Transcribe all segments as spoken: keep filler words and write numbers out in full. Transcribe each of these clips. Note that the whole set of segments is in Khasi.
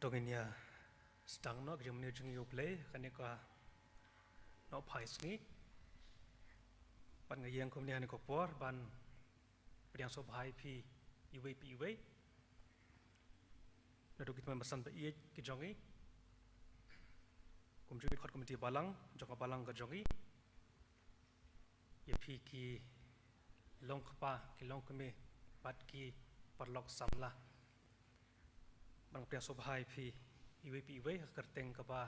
To ngin ïa sdang noh ka jingmane jong ngi ïa U Blei ha kane ka Nohphai Sngi. Bad nga ïeng kumne ha kane ka por ban pdiang sngewbha ïa phi iwei pa iwei. Naduh ki tymmen basan ba ïeit ki jong ngi, kumjuh ki kot komiti balang jong ka balang ka jong ngi, ïa phi ki longkpa, ki longkmie bad ki paralok samla. Bad nga pdiang sngewbha ïa phi iwei pa iwei ha ka kyrteng kaba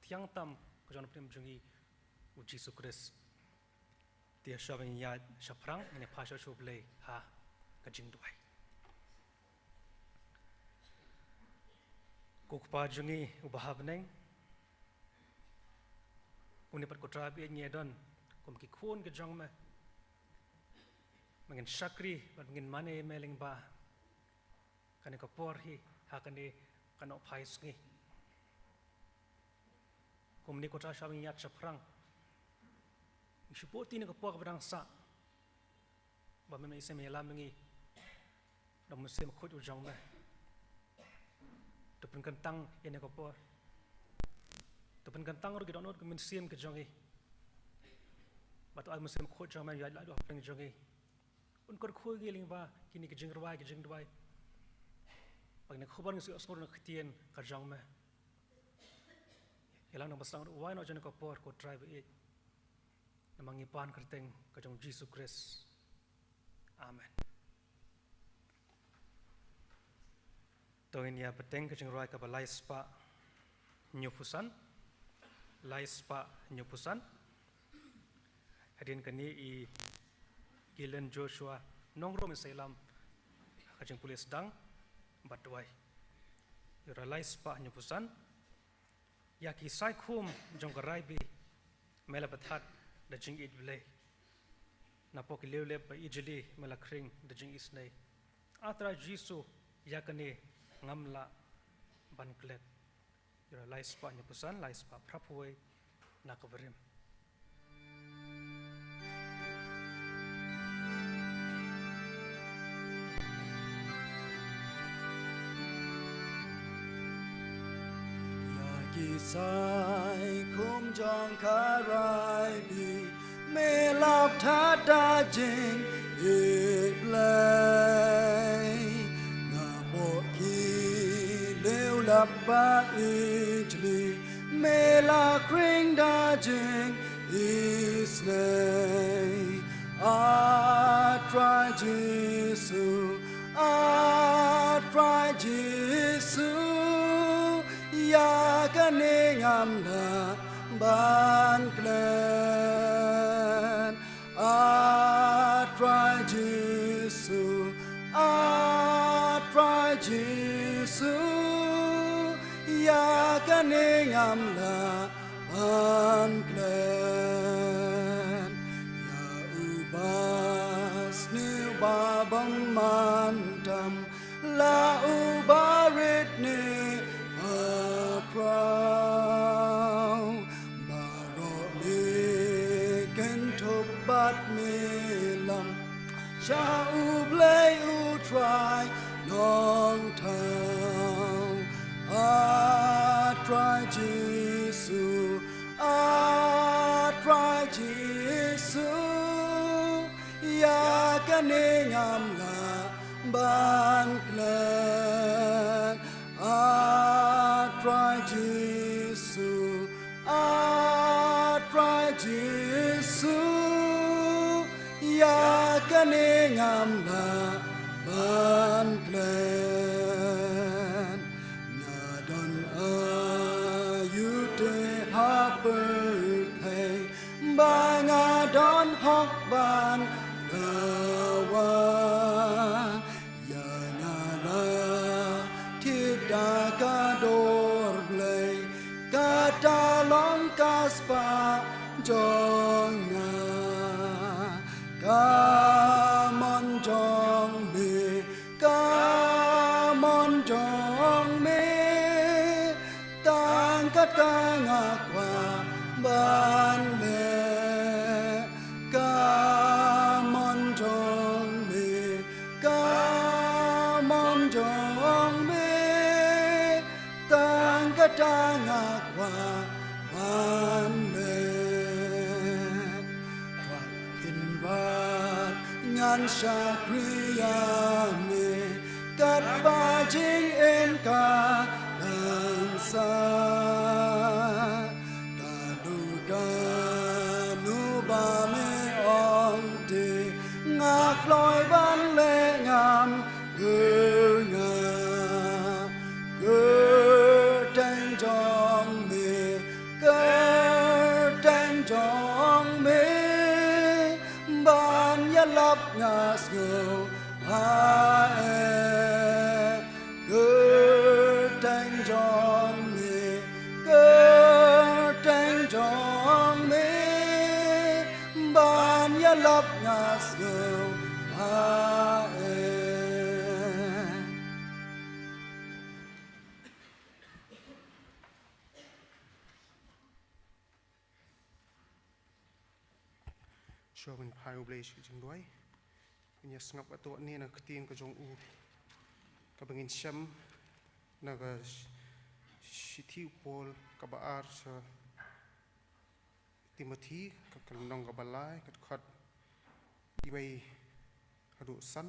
thiang tam ka jong U Nongpynim jong ngi, U Jisu Khrist. Te shwa ban ïaid shaphrang, ngin ïa phai sha U Blei ha ka jingduwai. Ko Kpa jong ngi uba ha bneng, kumne pat ko Trai ba ïeit, ngi ïa don kum ki khun ki jong me. Me ngin shakri bad me ngin mane ïa me lyngba kane ka por hi ha kane ka Nohphai Sngi. Kumne ko Trai, shwa ban ïaid shaphrang, ngi shu buh kti na ka por kaba dang sah, ba me, me isynei ïalam ïa ngi da u Mynsiem Bakhuid u jong me. To pynkyntang ïa kane ka por, to pynkyntang ruh ki dohnud ki mynsiem ki jong ngi. Bad to ai u Mynsiem Bakhuid jong me un ïaid laitluid hapdeng jong ngi, un kyrkhu ïa ngi lyngba kine ki jingrwai ki jingduwai. Bad kine ki khubor ngin sa ïohsngew na ka ktien ka jong me. Ïalam nang ba sdang ruh, wai noh jong kane ka por ko Trai ba ïeit. Namar ngi pan ha ka kyrteng ka jong U Jisu Khrist. Amen. To ngin ïa bteng ka jingrwai kaba lai spah hynñiewphew san. Lai spah hynñiewphew san. Hadien kane i Gillian Joshua Nongrum in sa ïalam ha ka jingpule sdang bad duwai. Ïa u lai spah hynñiewphew san. Ïa ki saikhum jong ka Raibi me la pynthat da jingïeit Blei. Napoh ki liew lep ba ijli me la khring da jingisynei. A Trai Jisu, ïa kane ngam lah ban klet. Ïa u lai spah hynñiewphew san, lai spah phraphew wei na ka barim. Ïa ki saikhum jong ka Raibi me la pynthat da jingïeit Blei. Napoh ki liew lap ba ijli me la khring da jingisynei. A Trai Jisu, A Trai Jisu, ïa kane ngam lah ban klet. A Trai Jisu, A Trai Jisu, ïa kane ngam lah ban klet. Ïa uba sniew ba bymman tam, la uba rit ne ba khraw, baroh me kynthup bad me lam sha U Blei U Trai Nongthaw. A Trai Jisu, A Trai Jisu, ïa kane ngam lah ban klet. A Trai Jisu, A Trai Jisu, ïa kane ngam lah ban klet. Nga don aiu te ha pyrthei ba nga don hok ban dawa. Ïa nga la thied da ka dor Blei, kata long ka spah jong nga. Ka mon jong me, ka mon jong me, tang kat ka nga kwah ban leh. Ka mon jong me, ka mon jong me, Tang nga kwah ban leh, kwah kin bad ngan shakri ïa me, katba jingim ka dang sah. Kano kano ba me ong te, nga kloi ban leh ngam kyrngah. Kyrteng jong me, kyrteng jong me, ban ïalap nga sngewbha eh. Kyrteng jong me, kyrteng jong me, ban ïalap nga sngewbha eh. Shuwa ban phai U Blei sha ka jingduwai, ngin ïa sngap katto katne na ka ktien ka jong u, kaba ngin shem na ka sh-, shithi u Paul kaba ar sha Timothi, ka, ka lynnong kaba lai, ka dkhot wei haduh san,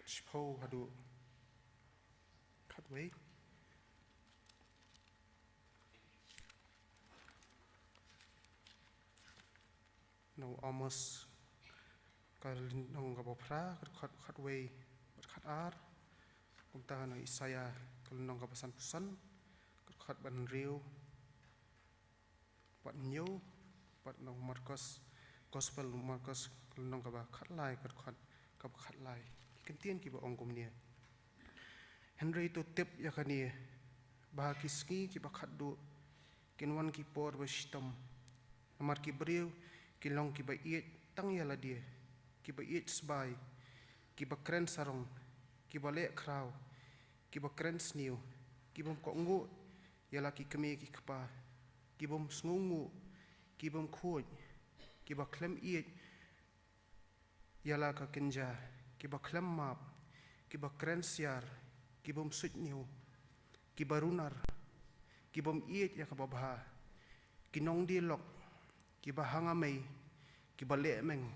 shiphew haduh khatwei. Na u Amos, ka lynnong kaba phra, ka dkhot khatwei bad khatar. Kumta na u Isaïah, ka lynnong kaba sanphew san, ka dkhot ba hynriew bad hynñiew, bad na u Markos, Gospel u Markos, ka lynnong kaba khatlai, ka dkhot kaba khatlai. Ki kyntien kiba ong kumne: Hynrei to tip ïa kane, ba ha ki sngi kiba khatduh kin wan ki por ba shitom. Namar ki briew kin long kiba ïeit tang ïa lade, kiba ïeit sbai, kiba kren sarong, kiba leh khraw, kiba kren sniew, ki bym kohnguh ïa la ki kmie ki kpa, ki bym sngewnguh, ki bym khuid, kiba khlem ïeit ïa la ka kynja, kiba khlem map, kiba kren siar, ki bym suidñiew, kiba runar, ki bym ïeit ïa kaba bha, ki nongdie lok, kiba hanga mei, kiba leh meng,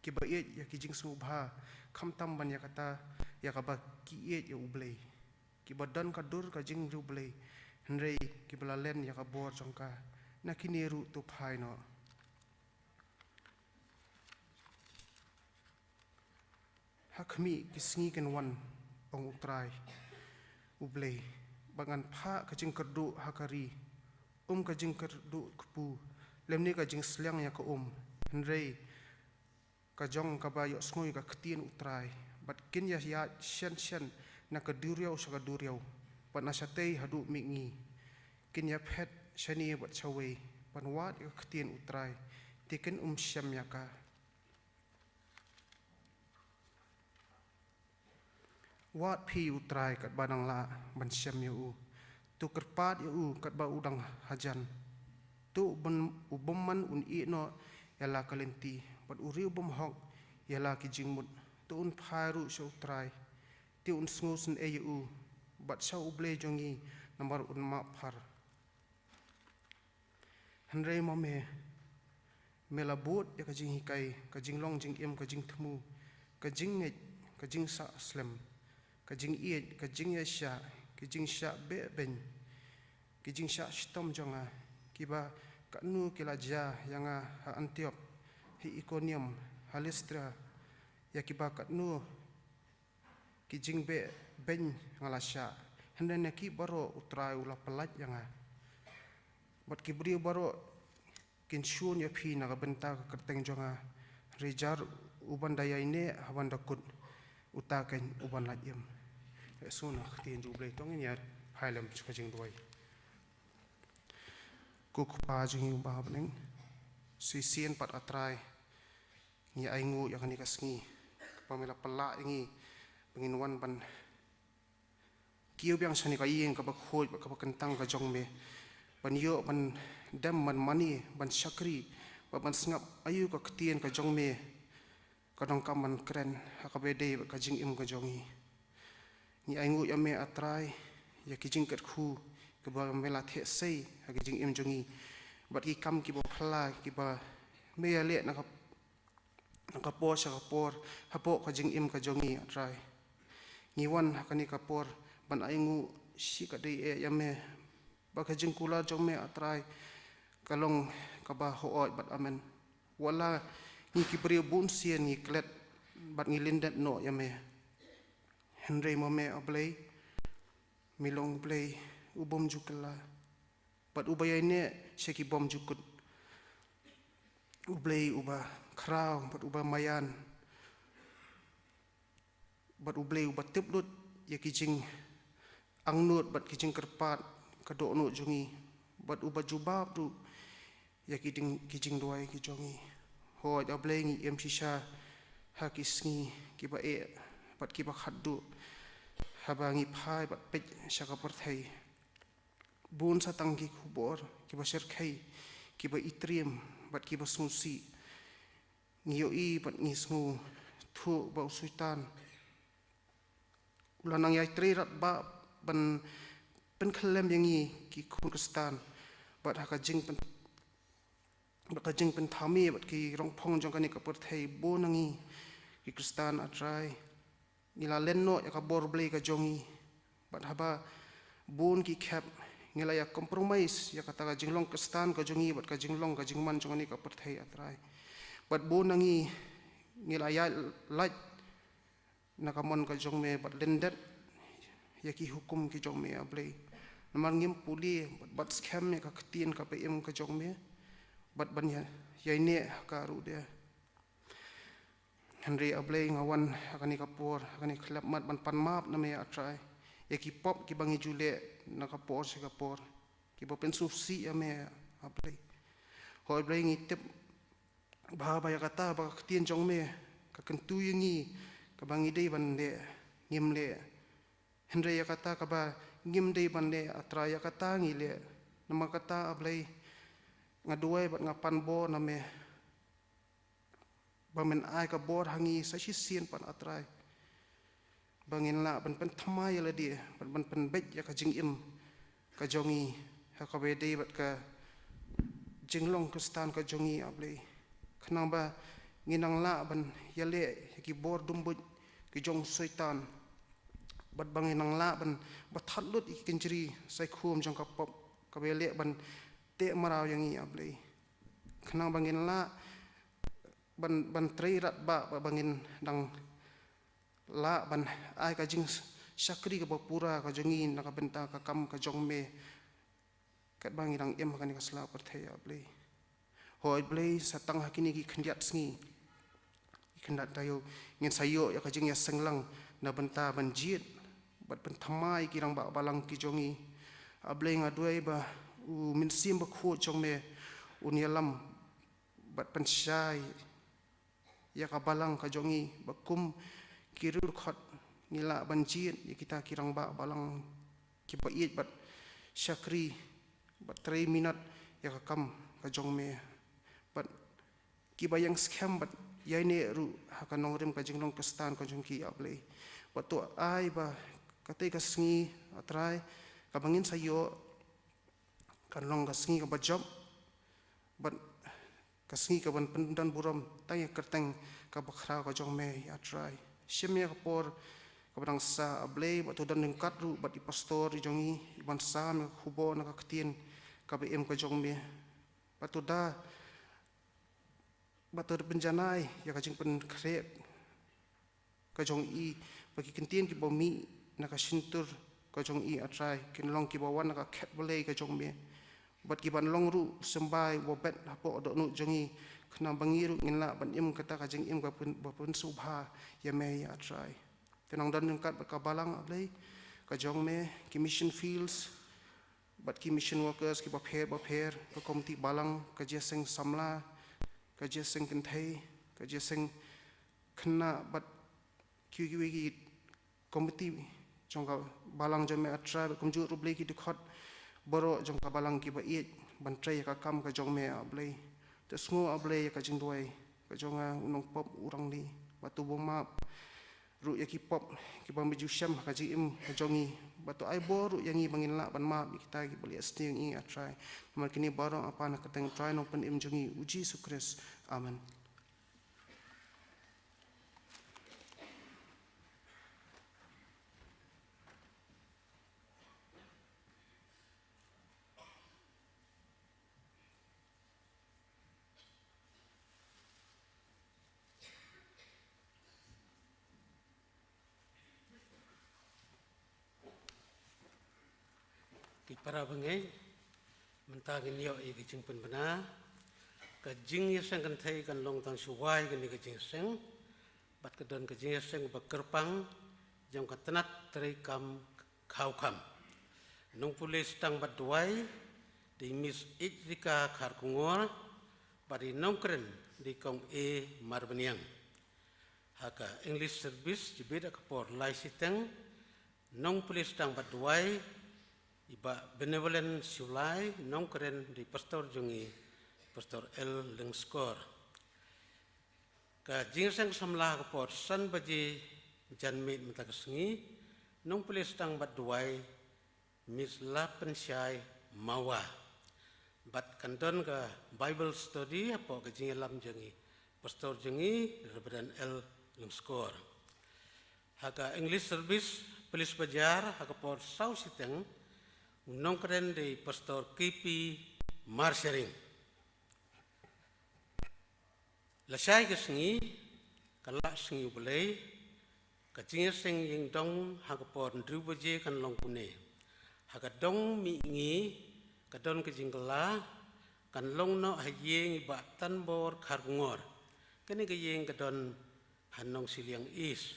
kiba ïeit ïa ki jingsngewbha khamtam ban ïa kata ïa kaba ki ïeit ïa U Blei, kiba don ka dur ka jingriewblei, hynrei kiba la len ïa ka bor jong ka. Na kine ruh to phai noh. Ha khmih, ki sngi kin wan, ong U Trai U Blei, ba ngan phah ka jingkyrduh ha ka ri, um ka jingkyrduh kpu, lymne ka jingsliang ïa ka um, hynrei ka jong kaba ïohsngew ïa ka ktien U Trai, bad kin ïa ïaid shen shen na ka duriaw sha ka duriaw, bad na shatei haduh mihngi. Kin ïa phet shane bad shawei ban wad ïa ka ktien U Trai, te kin ym shem ïa ka. Wad phi ïa U Trai katba nang lah ban shem ïa u. To kyrpad ïa u katba u dang hajan. To u bym, u bymman un ïeh noh ïa la ka lynti, bad u riew bymhok ïa la ki jingmut. To un phai ruh sha U Trai, te un sngewsynei ïa u, bad sha U Blei jong ngi, namar un map phar. Hynrei ma me, me la bud ïa ka jinghikai, ka jinglong jingim, ka jingthmu, ka jingngeit, ka jingsah slem, ka jingïeit, ka jingïaishah, ka jingshah beh beiñ, ka jingshah shitom jong nga, kiba katno ki la jia ïa nga ha Antiok, ha Ikonium, ha Listra, ïa kiba katno ki jingbeh beiñ nga la shah. Hynrei na ki baroh U Trai u la pyllait ïa nga. Bad ki briew baroh kin shun ïa phi na ka bynta ka kyrteng jong nga. Hynrei jar uban da ïaineh ha ban da kut, uta keiñ uban lait im. Ïa sngewna ka ktien jong U Blei. To ngin ïa phai lem sha ka jingduwai. Ko Kpa jong ngi uba ha bneng, shisien pat A Trai, ngi ainguh ïa kane ka sngi kaba me la pynlah ïa ngi ba ngin wan ban kiew biang shane ka ïing kaba khuid bad kaba kyntang ka jong me, ban ïoh ban dem ban mane ban shakri bad ban sngap aïu ka ktien ka jong me ka donkam ban kren ha kaba ïadei bad ka jingim ka jong ngi. Ngi ainguh ïa me A Trai, ïa ki jingkyrkhu kiba me la theh sei ha ki jingim jong ngi, bad ki kam kiba phylla kiba me ïaleh na ka, na ka por sha ka por hapoh ka jingim ka jong ngi, A Trai. Ngi wan ha kane ka por ban ainguh shi katdei eh ïa me, ba ka jingkular jong me, A Trai, ka long kaba hooid bad amen. Wat la ngi ki briew bun sien ngi klet bad ngi lyndet noh ïa me, hynrei ma me, A Blei, me long Blei u bym ju kylla bad uba ïaineh sha ki bym ju kut, U Blei uba khraw bad uba maïan, bad U Blei uba tip lut ïa ki jingangnud bad ki jingkyrpad ka dohnud jong ngi, bad uba jubab ruh ïa ki ding, ki jingduwai ki jong ngi. Hooid, A Blei, ngi im shisha ha ki sngi kiba eh bad kiba khatduh haba ngi phai bad peit sha ka pyrthei. Bun sa tang ki khubor kiba shyrkhei, kiba itriem bad kiba sngewsih ngi ïohi bad ngi sngewthuh ba u Soitan u la nang ïai trei radbah ban pynkhyllem ïa ngi ki khun Khristan, bad ha ka jingpyn, bad ka jingpynthame bad ki rongphong jong kane ka pyrthei, bun na ngi ki Khristan, A Trai, ngi la len noh ïa ka bor Blei ka jong ngi, bad haba bun ki khep ngi la ïa compromise ïa kata ka jinglong Khristan ka jong ngi bad ka jinglong ka jingman jong kane ka pyrthei, A Trai. Bad bun na ngi ngi la ïa lait na ka mon ka jong me bad lyndet ïa ki hukum ki jong me, A Blei. Namar ngim pule bad bat skhem ïa ka ktien kaba im ka jong me, bad ban ïa, ïaineh ha ka ruh de. Hynrei, A Blei, nga wan ha kane ka por, ha kane ka khyllipmat ban pan map na me, A Trai, ïa ki pop kiba ngi ju leh na ka por sha ka por, kiba pynsngewsih ïa me, A Blei. Hooid, Blei, ngi tip ba, ba ïa kata ba ka ktien jong me ka kyntu ïa ngi, kaba ngi dei ban leh, ngim leh. Hynrei ïa kata kaba ngim dei ban leh, A Trai, ïa kata ngi leh. Namar kata, A Blei, nga duwai bad nga pan bor na me ba men ai ka bor ha ngi sa shisien pat, A Trai, ba ngin lah ban pynthymmai ïa lade, ban, ban pynbeit ïa ka jingim ka jong ngi ha kaba ïadei bad ka jinglong Khristan ka jong ngi, A Blei, khnang ba ngin nang lah ban ïaleh ïa ki bor dumbuit ki jong u Soitan, bad ba ngin nang lah ban bathad lut ïa ki kynjri saikhum jong ka pop kaba ïaleh ban teh mraw ïa ngi, A Blei, khnang ba ngin lah ban, ban trei radbah, ba, ba ngin dang lah ban ai ka jingshakri kaba pura ka jong ngi na ka bynta ka kam ka jong me, katba ngi dang im ha kane ka sla pyrthei, A Blei. Hooid, Blei, sa tang ha kine ki khyndiat sngi, ki khyndiat taïew, ngin sa ïoh ïa ka jingïaseng lang na bynta ban jied bad pynthymmai ki rangbah balang ki jong ngi. A Blei, nga duwai ba U Mynsiem Bakhuid jong me un ïalam bad pynshai ïa ka balang ka jong ngi, ba kum ki riewdkhot ngi lah ban jied ïa kita ki rangbah balang kiba ïeit bad shakri bad trei minot ïa ka kam ka jong me, bad kiba ïeng skhem bad ïaineh ruh ha ka nongrim ka jinglong Khristan ka jong ki, A Blei. Bad to ai ba katei ka sngi, A Trai, kaba ngin sa ïoh kan long ka sngi kaba jop, bad ka sngi kaban pyndon burom tang ïa ka kyrteng kaba khraw ka jong me, A Trai. Shim ïa ka por kaba dang sah, A Blei, bad to don ryngkat ruh bad i pastor i jong ngi, iban sam ïa ka khubor na ka ktien kaba im ka jong me, bad to da, bad to da pynjanai ïa ka jingpynkhreh ka jong i, ba ki ktien kiba mih na ka shyntur ka jong i, A Trai, kin long kiba wan na ka khet balei ka jong me, bad kiban long ruh symbai uba bet hapoh dohnud jong i, khnang ba ngi ruh ngin lah ban im kata ka jingim ba pyn, ba pynsngewbha ïa me, A Trai. To nang don ryngkat bad ka balang, A Blei, ka jong me, ki mission fields bad ki mission workers kiba pher bapher, ka komiti balang, ka jingïaseng samla, ka jingïaseng kynthei, ka jingïaseng khynnah, bad kiwei kiwei ki komiti jong ka balang jong me, A Trai, bad kumjuh ruh, Blei, ki dkhot baroh jong ka balang kiba ïeit ban trei ïa ka kam ka jong me, A Blei. To sngew, A Blei, ïa ka jingduwai ka jong nga, u nongpop u rangli, bad to bun map ruh ïa ki pop kiba me ju shem ha ka jingim ka jong ngi, Bad to ai bor ruh ïa ngi ba ngin lah ban map ïa kita kiba leh sniew ïa ngi, A Trai. Namar kine baroh nga pan ha ka kyrteng U Trai Nongpynim jong ngi, U Jisu Khrist. Amen. Ki para bangeit, mynta ngin ïoh ïa ka jingpynbna. Ka jingïaseng kynthei kan long tang shuwa ïa kane ka jingïaseng. Bad ka don ka jingïaseng ba kyrpang jong ka tnat treikam khaw kham. Nongpule sdang bad duwai, dei Miss Ijrika Kharkongor, bad i nongkren dei Kong A Marbaniang. Ha ka English service, jibit ha ka por lai shiteng, nongpule sdang bad duwai, i Bah Benevolent Shullai, nongkren dei pastor jong ngi, Pastor L Lyngskor. Ka jingïaseng samla ha ka por san baje janmiet mynta ka sngi, nongpule sdang bad duwai, Miss Lapynshai Mawa. Bad kan don ka Bible study hapoh ka jingïalam jong i pastor jong ngi, Reverend L Lyngskor. Ha ka English service, Police Bazar, ha ka por saw shiteng, u nongkren dei Pastor K P Marshering. Lashai ka sngi, ka Lah Sngi U Blei, ka jingïaseng ïingdong ha ka por hynriew baje kan long kumne. Ha ka dong mihngi, ka don ka jingkylla, kan long noh ha ïing i Bah Tanbor Kharkongor. Kane ka ïing ka don ha Nongshiliang East.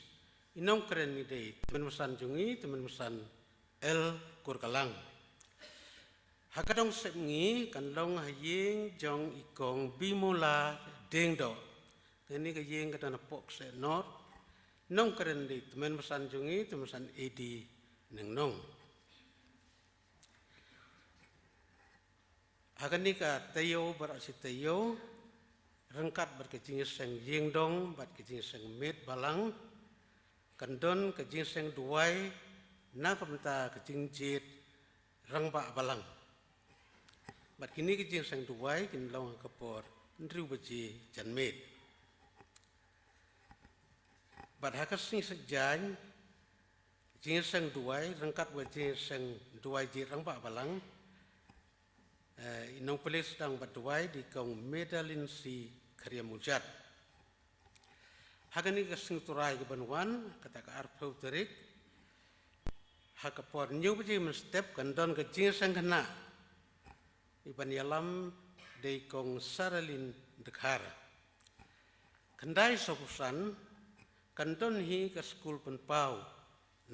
I nongkren i dei tymmen basan jong ngi, tymmen basan L Kurkalang. Ha ka dong sepngi kan long ha ïing jong i Kong Bimula Diengdoh. Kane ka ïing ka don hapoh Kseh North. Nongkren dei tymmen basan jong ngi, tymmen basan A D Nongnong. Ha kane ka taïew baroh shi taïew, ryngkat bad ka jingïaseng ïingdong bad ka jingïaseng miet balang, kan don ka jingïaseng duwai na ka bynta ka jingjied rangbah balang. Bad kine ki jingïaseng duwai kin long ha ka por hynriew baje janmiet. Bad ha ka sngi Saitjaiñ, jingïaseng duwai ryngkat bad jingïaseng duwai jied rangbah balang, eh, i nongpule sdang bad duwai dei Kong Medalin C Kharïamujat. Ha kane ka sngi Trai kaban wan, kata ka arphew tarik, ha ka por hynñiew baje mynstep kan don ka jingïaseng khynnah, i ban ïalam dei Kong Saralin Dkhar. Khyndai sawphew san, kan don hi ka skul pynpaw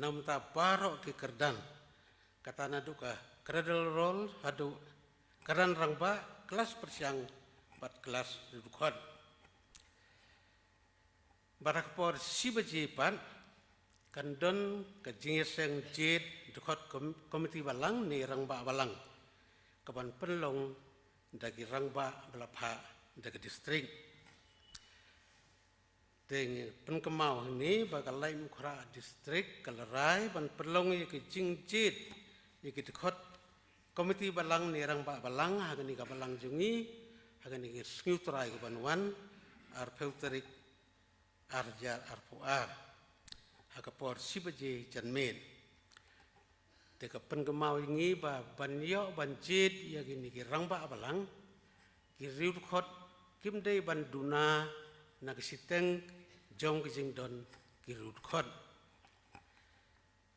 na ka bynta baroh ki kyrdan. Kata naduh ka cradle roll haduh kyrdan rangbah, klas pyrshang bad klas riewdkhot. Bad ha ka por shi baje pat, kan don ka jingïaseng jied dkhot kom-, komiti balang ne rangbah balang, kaban pynlong da ki rangbah ba la phah da ka distrik. Te ngi pynkynmaw hangne ba ka Laitumkhrah Distrik ka la rai ban pynlong ïa ka jingjied ïa ki dkhot komiti balang ne rangbah balang ha kane ka balang jong ngi, ha kane ka sngi Trai kaban wan, arphew tarik, ar hajar arphew ar, ha ka por shi baje janmiet. Te ka pynkynmaw ïa ngi ba ban ïoh ban jied ïa kine ki rangbah balang, ki riewdkhot kim dei ban duna na ka shiteng jong ka jingdon ki riewdkhot.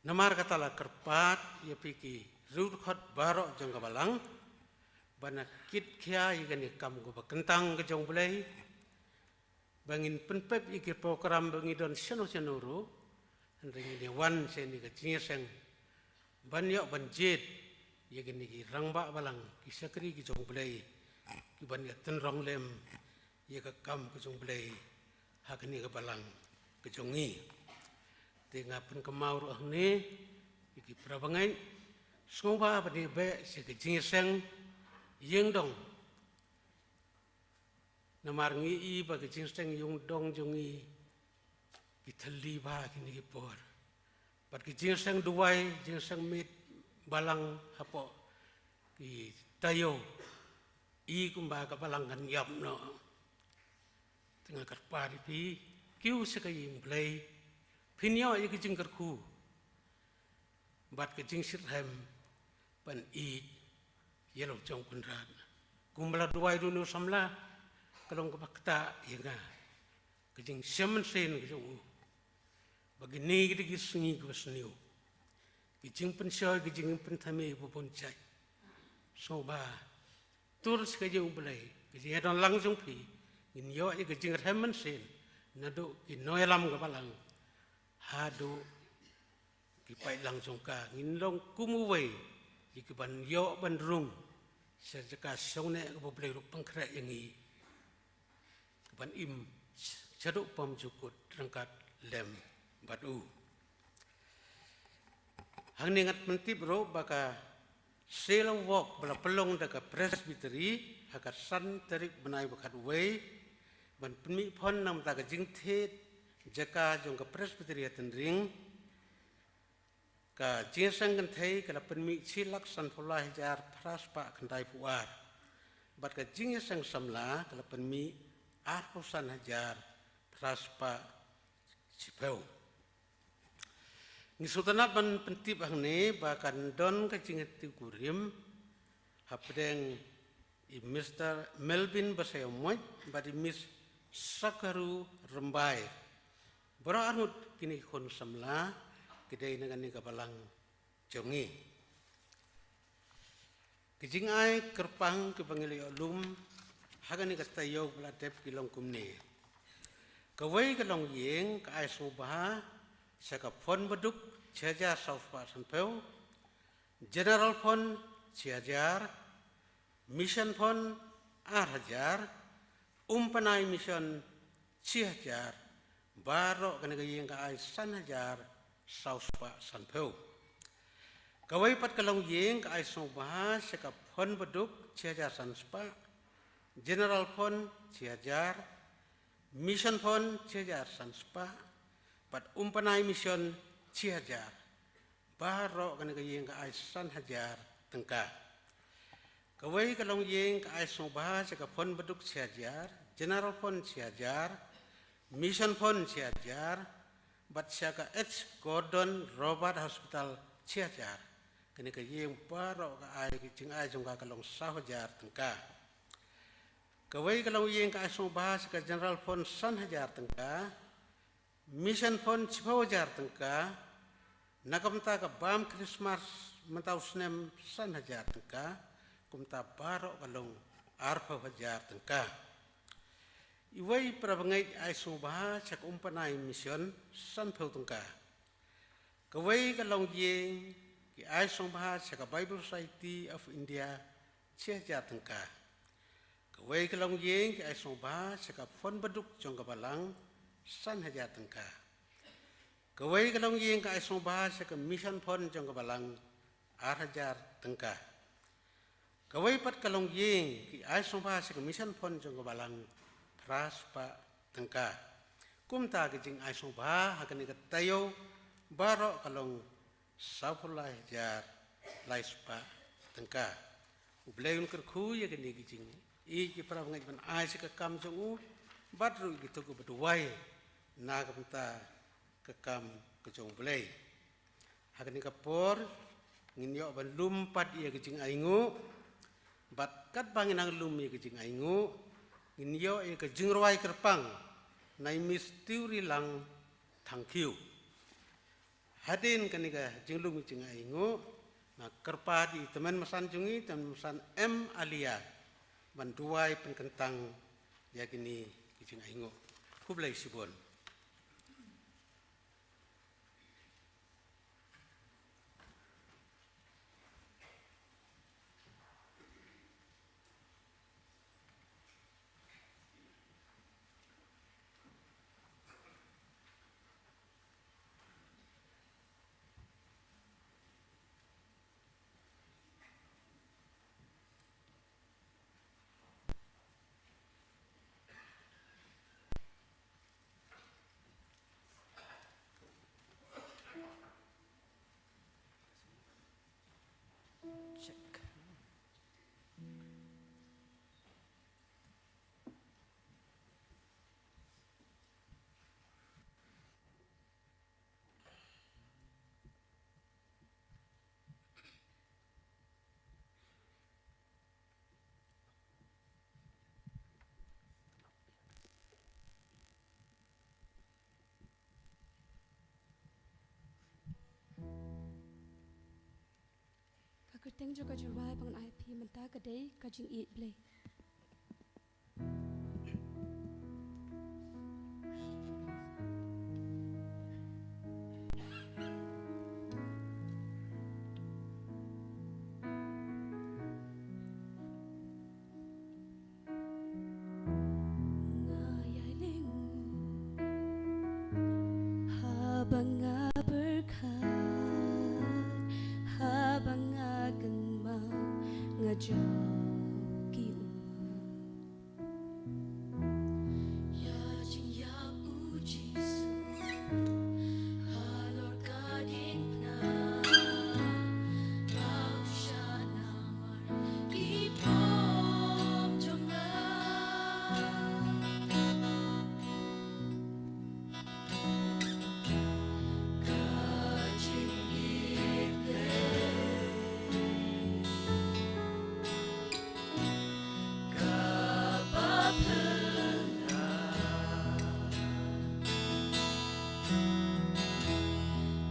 Namar kata la kyrpad ïa phi ki riewdkhot baroh jong ka balang, ban ïa kit khia ïa kane ka kam kaba kyntang ka jong U Blei, ba ngin pynpep ïa ki program ba ngi don shano shano ruh, hynrei ngin ïa wan sha kane ka jingïaseng ban ïoh ban jied ïa kine ki rangbah balang, ki shakri ki jong U Blei, ki ban ïa tynrong lem ïa ka kam ka jong U Blei ha kane ka balang ka jong ngi. Te nga pynkynmaw ruh hangne ïa ki para bangeit, sngewbha ban ïa beh sha ka jingïaseng ïingdong. Namar ngi i ba ka jingïaseng ïingdong jong ngi ki thylli bha kine ki por. Bad ki jingseng duwai, jingseng miet balang hapoh ki taïew, i kumba ka balang kan ïap noh. Te nga kyrpad ïa phi, kiew sha ka ïing Blei, phin ïoh ïa ka jingkyrkhu bad ka jingshitrhem ban ïeit ïa la u jong u Kynrad. Kumba la duwai da une u samla, ka long kaba ktah ïa nga ka jingshem mynsiem ka jong u ba kine ki dei ki sngi kiba sniew, ki jingpynshoi, ki jingpynthame ba bun jait. Sngewbha tur sha ka ïing Blei, ka jingïadon lang jong phi, ngin ïoh ïa ka jingrhem mynsiem naduh ki nongïalam ka balang haduh ki paidlang jong ka. Ngin long kum uwei ïa ki ban ïoh ban rung sha jaka shong neh kaba U Blei u pynkhreh ïa ngi, ka ban im shaduh pom jukut ryngkat lem bad u. Hangne ngat pyntip ruh ba ka Seal of Work ba la pynlong da ka Presbytery ha ka san tarik bnai ba khatwei ban pynmih phon namar ka jingthied jaka jong ka Presbytery ha Tynring, ka jingïaseng kynthei ka la pynmih shi lak sanphew lai hajar phra spah khyndaiphew ar. Bad ka jingïaseng samla ka la pynmih arphew san hajar phra spah shiphew. Ngi sngewtynnat ban pyntip hangne ba kan don ka jingïathuh kurim hapdeng i Mister Melvin Basaiawmoit bad i Miss Sakaru Rymbai. Baroh arngut kine ki khun samla ki dei na kane ka balang jong ngi. Ki jingai kyrpang kiba ngi la ïoh lum ha kane ka taïew ba la dep ki long kumne. Kawei ka longïing ka ai sngewbha sha ka fund baduk shi hajar saw spah sanphew, General Fund shi hajar, Mission Fund ar hajar, Umpanai Mission shi hajar, baroh kane ka ïing ka ai san hajar saw spah sanphew. Kawei pat ka longïing ka ai sngewbha sha ka fund baduk shi hajar san spah, General Fund shi hajar, Mission Fund shi hajar san spah, bad Umpanai Mission shi hajar. Baroh kane ka ïing ka ai san hajar tyngka. Kawei ka longïing ka ai sngewbha sha ka fund baduk shi hajar, General Fund shi hajar, Mission Fund shi hajar, bad sha ka H Gordon Roberts Hospital shi hajar. Kane ka ïing baroh ka ai, ka jingai jong ka ka long saw hajar tyngka. Kawei ka longïing ka ai sngewbha sha ka General Fund san hajar tyngka, Mission Fund shiphew hajar tyngka, na ka bynta ka bam Christmas mynta u snem san hajar tyngka, kumta baroh ka long arphew hajar tyngka. Iwei para bangeit ai sngewbha sha ka Umpanai Mission sanphew tyngka. Kawei ka longïing ki ai sngewbha sha ka Bible Society of India shi hajar tyngka. Kawei ka longïing ki ai sngewbha sha ka fund baduk jong ka balang san hajar tyngka. Kawei ka longïing ka ai sngewbha sha ka Mission Fund jong ka balang ar hajar tyngka. Kawei pat ka longïing ki ai sngewbha sha ka Mission Fund jong ka balang phra spah tyngka. Kumta ka jingai sngewbha ha kane ka taïew baroh ka long sawphew lai hajar lai spah tyngka. U Blei un kyrkhu ïa kine ki jingïeit ki para bangeit ban ai sha ka kam jong u, bad ruh ïa kito kiba duwai na ka bynta ka kam ka jong U Blei. Ha kane ka por ngin ïoh ban lum pat ïa ka jingainguh, bad katba ngin nang lum ïa ka jingainguh, ngin ïoh ïa ka jingrwai kyrpang na i Miss Tiurilang Thangkhiew. Hadien kane ka jinglum ïa ka jingainguh, nga kyrpad ïa i tymmen basan jong ngi, tymmen basan M Alia, ban duwai pynkyntang ïa kine ki jingainguh. Khublei shibun. Kyrteng jong ka jingrwai ba ngan ai phi mynta ka dei Ka Jingïeit Blei. Nga ïai lyngngoh haba nga pyrkhat, haba nga kynmaw nga jop ki ummat. Ïa jingïap u Jisu halor ka diengphna, ba u shah namar ki pop jong nga. Ka jingïeit Blei kaba phylla,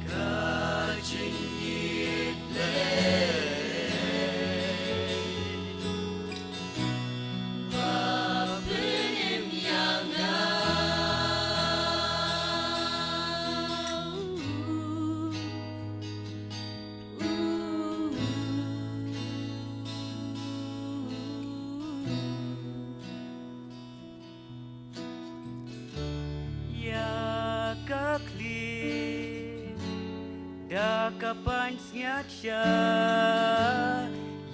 ka jingïeit Blei ba pynim ïa nga. Ïa ka khlieh da ka pansngiat sha,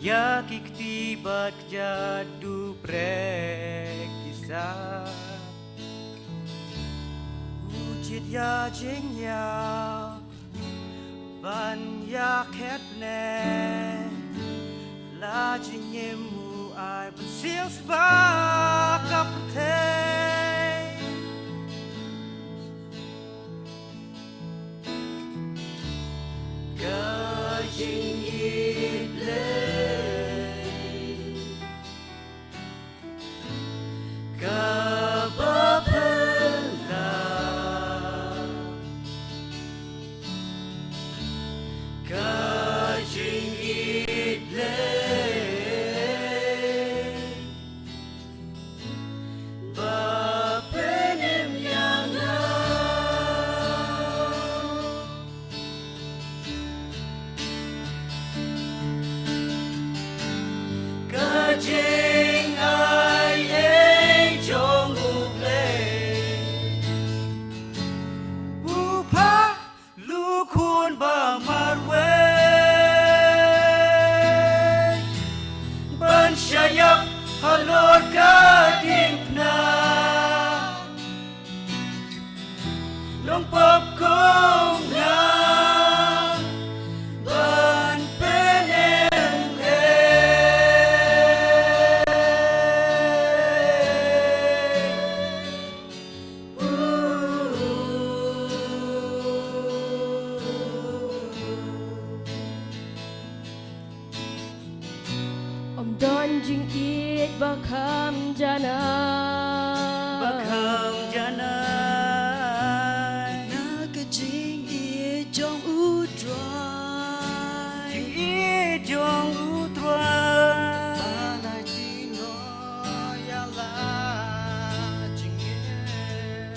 ïa ki kti bad kjat du prek ki sah. U jied ïa jingïap ban ïa khet ne la jingim u ai ban siew sbak ka pyrthei. Ka jingïeit Blei kaba phylla, ka jingïeit Blei ba pynim ïa nga. Ka jingaiei jong U Blei, U Kpa, Khun ba marwei, ban shah ïap halor ka diengphna. Nongpop kum nga ban pynim ei. Ym don jingïeit ba kham janai, ba kham janai na ka jingïeit jong U Trai, jingïeit jong U Trai. Ba nai ti noh ïa la jingïeit.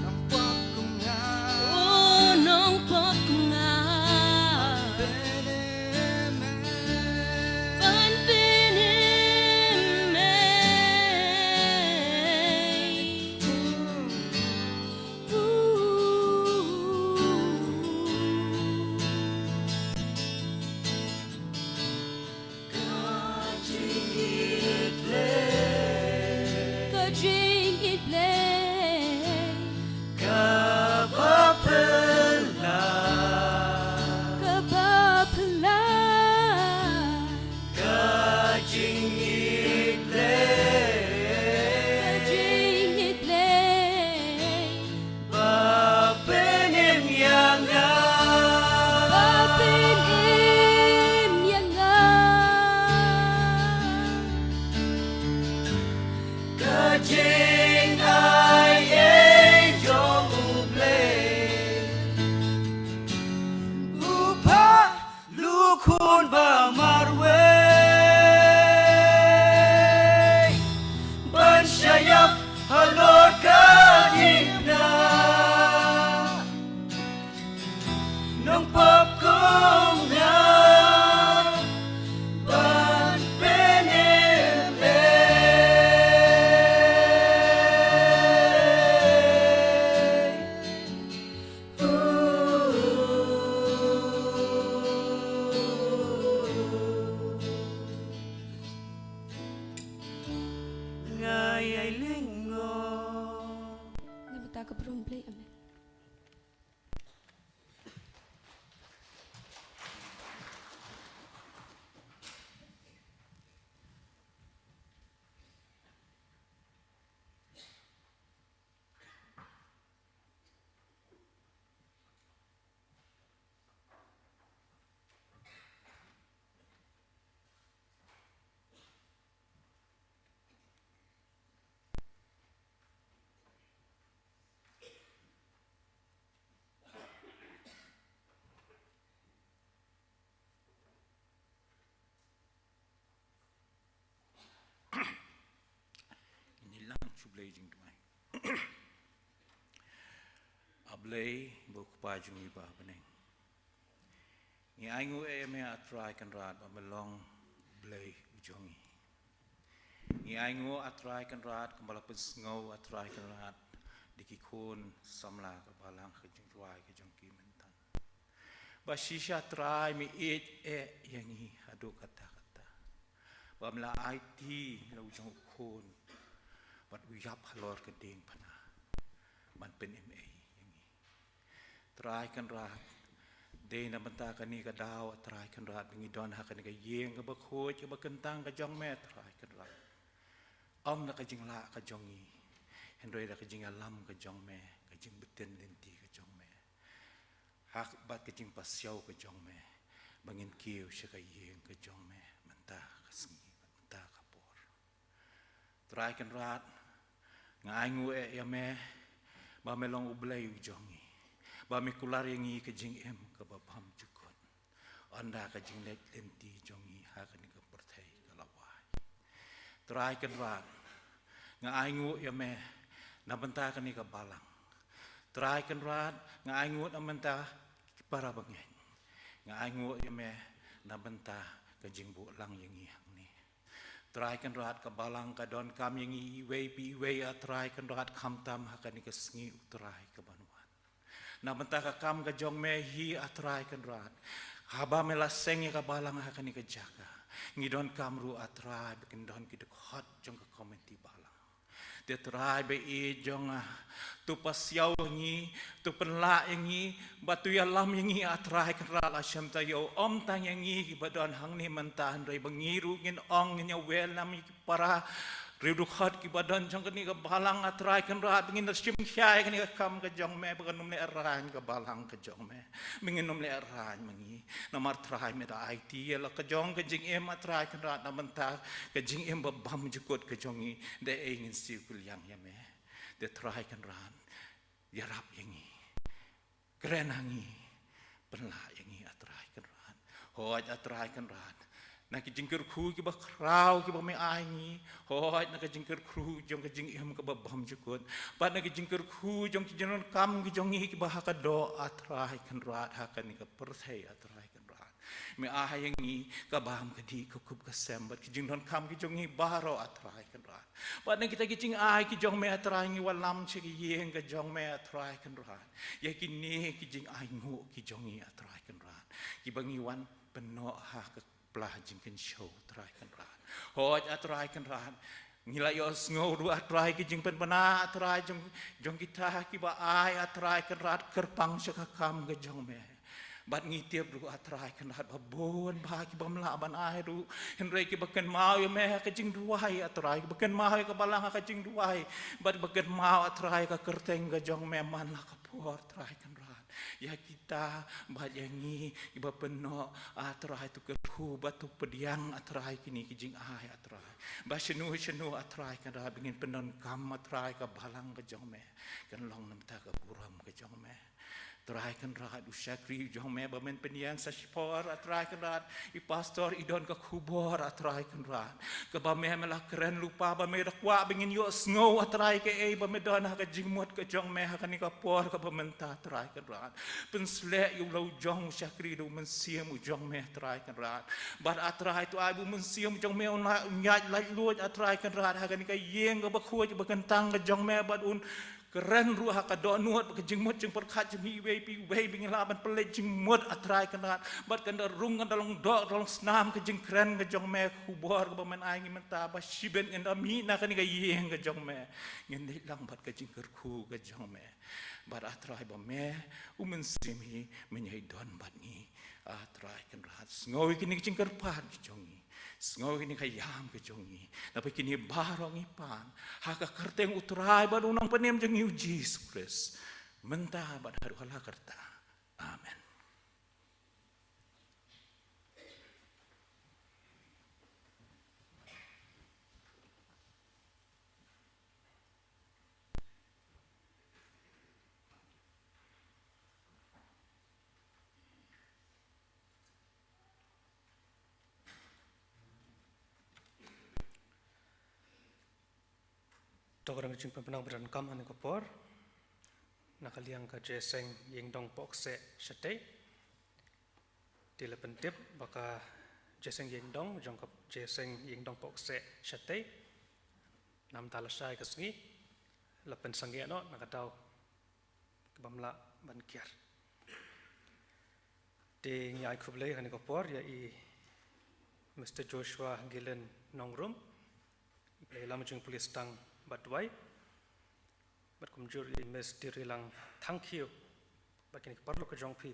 Nongpop kum nga. Oh, nongpop kum nga. Ban pynim ei. Ka jingïeit Blei, ka jingïeit Blei kaba phylla, kaba phylla. Ka jingïeit Blei, ka jingïeit Blei ba pynim ïa nga, ba pynim ïa nga. Ka jingïeit Blei jingduwai. A Blei, ba u Kpa jong ngi ba ha bneng. Ngi ainguh ïa me, A Trai Kynrad, ba me long Blei u jong ngi. Ngi ainguh, A Trai Kynrad, kumba la pynsngew, A Trai Kynrad, da ki khun samla ka balang, ka jingrwai ka jong ki mynta. Ba shisha Trai me ïeit eh ïa ngi haduh katta katta. Ba me la aiti la u jong u khun bad u ïap halor ka diengphna ban pynim ei ïa ngi. Trai Kynrad, dei na bynta kane ka daw, A Trai Kynrad, ba ngi don ha kane ka ïing kaba khuid kaba kyntang ka jong me, Trai Kynrad. Ym na ka jinglah ka jong ngi, hynrei da ka jingïalam ka jong me, ka jingbtin lynti ka jong me. Ha bad ka jingpasiaw ka jong me, ba ngin kiew sha ka ïing ka jong me mynta ka sngi, mynta ka por. Trai Kynrad, nga ainguh eh ïa me, ba me long U Blei u jong ngi, ba me kular ïa ngi ka jingim kaba bymjukut. Ynda ka jingleit lynti jong ngi ha kane ka pyrthei ka la wai. Trai Kynrad, nga ainguh ïa me na bynta kane ka balang. Trai Kynrad, nga ainguh na bynta ki para bangeit. Nga ainguh ïa me na bynta ka jingbuh lang ïa ngi hangne. Trai Kynrad, ka balang ka donkam ïa ngi iwei pa iwei, A Trai Kynrad, khamtam ha kane ka sngi, U Trai, kaban wan. Na bynta ka kam ka jong me hi, A Trai Kynrad, haba me la seng ïa ka balang ha kane ka jaka, ngi donkam ruh, A Trai, ba kin don ki dkhot jong ka komiti balang. Te Trai ba ïeit jong nga, to pasiaw ïa ngi, to pynlah ïa ngi, bad to ïalam ïa ngi, A Trai Kynrad, la shem taïew, ym tang ïa ngi kiba don hangne mynta, hynrei ba ngi ruh ngin ong, ngin ïa wer lam ïa ki para riewdkhot kiba don jong kane ka balang, A Trai Kynrad, ba ngin da shim khia ïa kane ka kam ka jong me, ba kan ym leh rain ka balang ka jong me, ba ngin ym leh rain ma ngi. Namar Trai me da aiti ïa la ka jong ka jingim, A Trai Kynrad, na bynta ka jingim ba bymjukut ka jong ngi, da ei ngin siew kylliang ïa me. Te Trai Kynrad, ïarap ïa ngi. Kren ha ngi, pynlah ïa ngi, A Trai Kynrad. Hooid, A Trai Kynrad, na ki jingkyrkhu kiba khraw kiba me ai ngi. Hooid, na ka jingkyrkhu jong ka jingim kaba bymjukut, bad na ka jingkyrkhu jong ki jingdonkam ki jong ngi kiba ha ka doh, A Trai Kynrad, ha kane ka pyrthei, A Trai Kynrad. Me ai ïa ngi ka bam ka dih, ka kup ka sem, bad ki jingdonkam ki jong ngi baroh, A Trai Kynrad. Bad na kita ki jingai ki jong me, A Trai, ngi wallam sha ki ïing ka jong me, A Trai Kynrad, ïa kine ki jingainguh ki jong ngi, A Trai Kynrad, kiba ngi wan pynnoh ha ka pla jingkynshew, A Trai Kynrad. Hooid, A Trai Kynrad, ngi la ïohsngew ruh, A Trai, ki jingpynbna, A Trai, jong, jong kita kiba ai, A Trai Kynrad, kyrpang sha ka kam ka jong me. Bad ngi tip ruh, A Trai Kynrad, ba bun ba ki bym lah ban ai ruh, hynrei kiba kynmaw ïa me ha ka jingduwai, A Trai, kiba kynmaw ïa ka balang ha ka jingduwai, bad ba kynmaw, A Trai, ka kyrteng ka jong me man la ka por, Trai Kynrad. Ïa kita bad ïa ngi kiba pynnoh, A Trai, to kyrkhu bad to pdiang, A Trai, kine ki jingai, A Trai, ba shano shano, A Trai Kynrad, ba ngin pyndonkam, A Trai, ka balang ka jong me kan long na bynta ka burom ka jong me. Trai Kynrad, u shakri u jong me ba men pynïeng sa shipor, A Trai Kynrad, i pastor i don ka khubor, A Trai Kynrad, kaba me, me la kren lypa, ba me da kwah ba ngin ïohsngew, A Trai, kaei ba me don ha ka jingmut ka jong me ha kane ka por kaba mynta, Trai Kynrad. Pynsleh ïa u la u jong u shakri da u Mynsiem u jong me, Trai Kynrad. Bad, A Trai, to ai ba u Mynsiem u jong me un ïaid laitluid, A Trai Kynrad, ha kane ka ïing kaba khuid ba kyntang ka jong me, bad un kren ruh ha ka dohnud bad ka jingmut jingpyrkhat jong ngi iwei pa iwei, ba ngin lah ban pynleit jingmut, A Trai Kynrad. Bad kan da rung, kan da long doh, kan da long snam ka jingkren ka jong me, ka khubor kaba men ai ngi mynta, ba shibit ngin da mih na kane ka ïing ka jong me, ngin leit lang bad ka jingkyrkhu ka jong me. Bad, A Trai, ba me, u Mynsiem hi, men ïai don bad ngi, A Trai Kynrad. Sngew ïa kine ki jingkyrpad ki jong ngi. Sngew ïa kine ki ïam ki jong ngi. Naba kine baroh ngi pan ha ka kyrteng u Trai bad u Nongpynim jong ngi u Jisu Khrist, mynta bad haduh hala karta. Amen. To ka dang jingpynbna ba donkam ha kane ka por na ka liang ka Jeseng Ïingdong Pohkseh shatei. Te la pyntip ba ka Jeseng Ïingdong jong ka Jeseng Ïingdong Pohkseh shatei. Namar ta la shai ka sngi la pynsangeh noh na ka daw ka bym lah ban kiar. Te ngi ai khublei ha kane ka por ïa i Mister Joshua Gillen Nongrum, i ba la ïalam jong i Police tang bad duwai. Bad kumjuh i Miss Tirilang Thangkhiew bad kine ki paralok ka jong phi.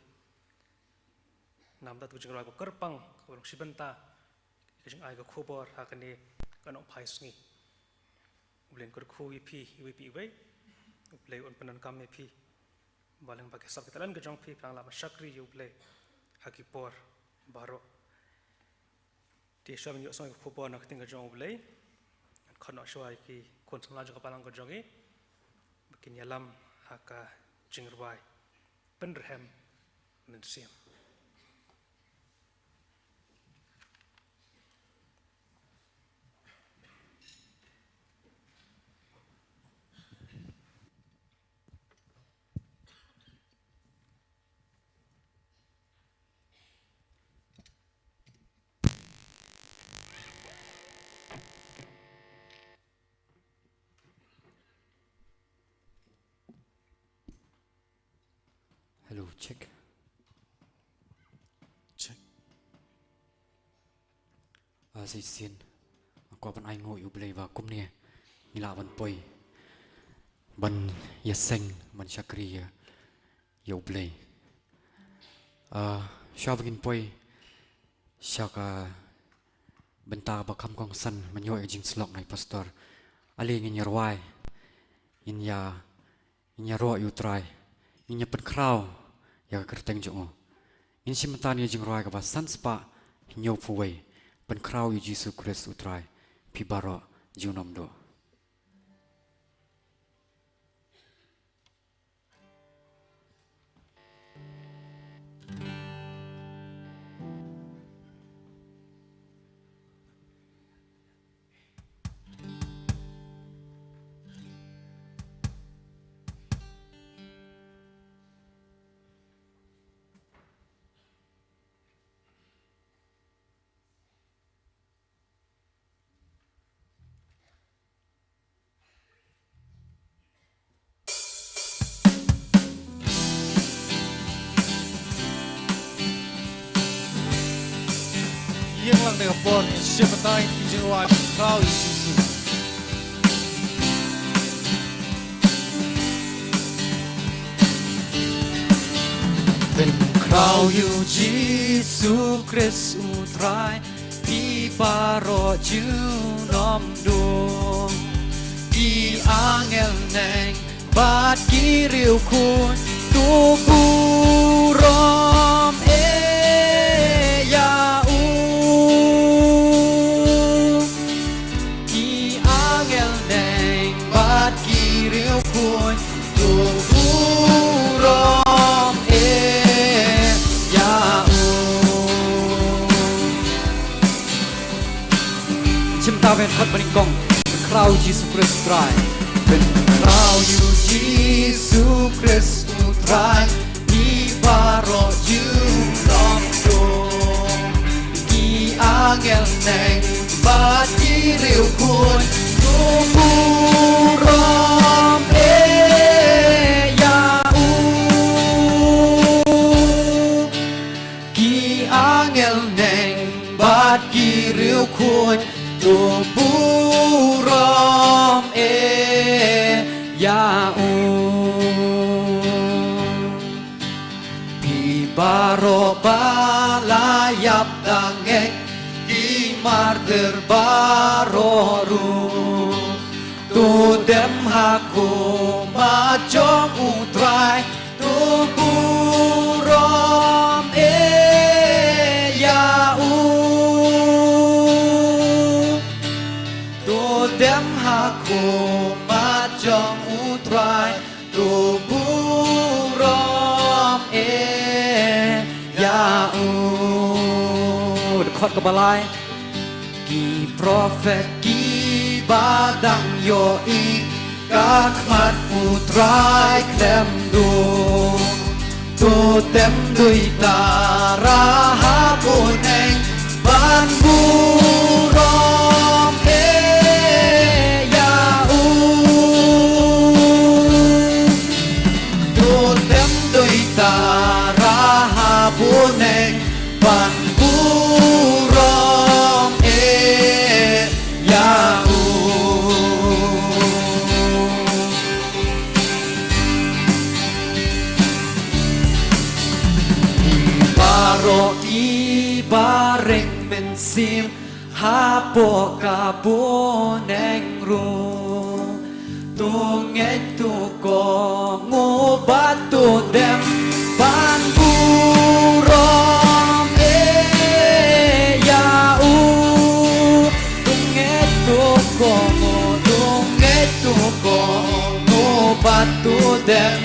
Namar ta ka jingrwai kyrpang kaba long shi bynta ka jingai ka khubor ha kane ka nongphai sngi. U Blei un kyrkhu ïa phi iwei pa iwei. U Blei un pyndonkam ïa phi. Ba lyngba ki sap ki talent ka jong phi phi lah ban shakri ïa U Blei ha ki por baroh. Te shuwa ban ïohsngew ïa ka khubor na ka ktien ka jong U Blei, ngan khot noh shuwa ïa ki khun samla jong ka balang ka jong ngi ba kin ïalam ha ka jingrwai Pynrhem Mynsiem. Hello, check. Check. Ah, shisien nga kwah ban ai nguh ïa U Blei ba kumne ngi lah ban poi ban ïaseng ban shakri ïa, ïa U Blei. Ah, shuwa ba ngin poi sha ka bynta ba kham kongsan, mynta ïoh ïa ka jingsyllok na i pastor. Ale ngin ïa rwai, ngin ïa, ngin ïa roh ïa U Trai, ngin ïa pynkhraw ïa ka kyrteng jong u. Ngin shim bynta ïa ka jingrwai kaba san spah hynñiew phew wei, Pynkhraw ïa U Jisu Khrist U Trai, phi baroh junom duh. Ïeng lang da ka por, ngin shim bynta ïa ka jingrwai Pynkhraw ïa U Jisu. Pynkhraw ïa U Jisu Khrist U Trai, phi baroh junom duh. Ki angel neng bad ki riewkhuid to burom eh ïa u. Ki angel neng bad ki riewkhuid to burom eh ïa u. Shim bynta ban khot banyngkong. Pynkhraw ïa U Jisu Khrist U Trai. Pynkhraw ïa U Jisu Khrist U Trai, phi baroh junom duh. Ki angel neng bad ki riewkhuid to burom eh ïa u. Ki angel neng bad ki riewkhuid to burom eh ïa u. Phi baroh ba la ïap da ngeit, ki martir baroh ruh, to dem ha khmat jong U Trai, to burom eh ïa u. To dem ha khmat jong U Trai, to burom eh ïa u. Dkhot kaba lai. Ki prophet kiba dang ïohi, ka khmat U Trai khlem duh. To tem duitara ha bneng ban burom eh ïa u. To tem duitara ha bneng ban burom eh ïa u. Baroh kiba ring mynsiem hapoh ka bneng ruh, to ngeit to kohnguh bad to dem ban burom eh ïa u. To ngeit to kohnguh, to ngeit to kohnguh bad to dem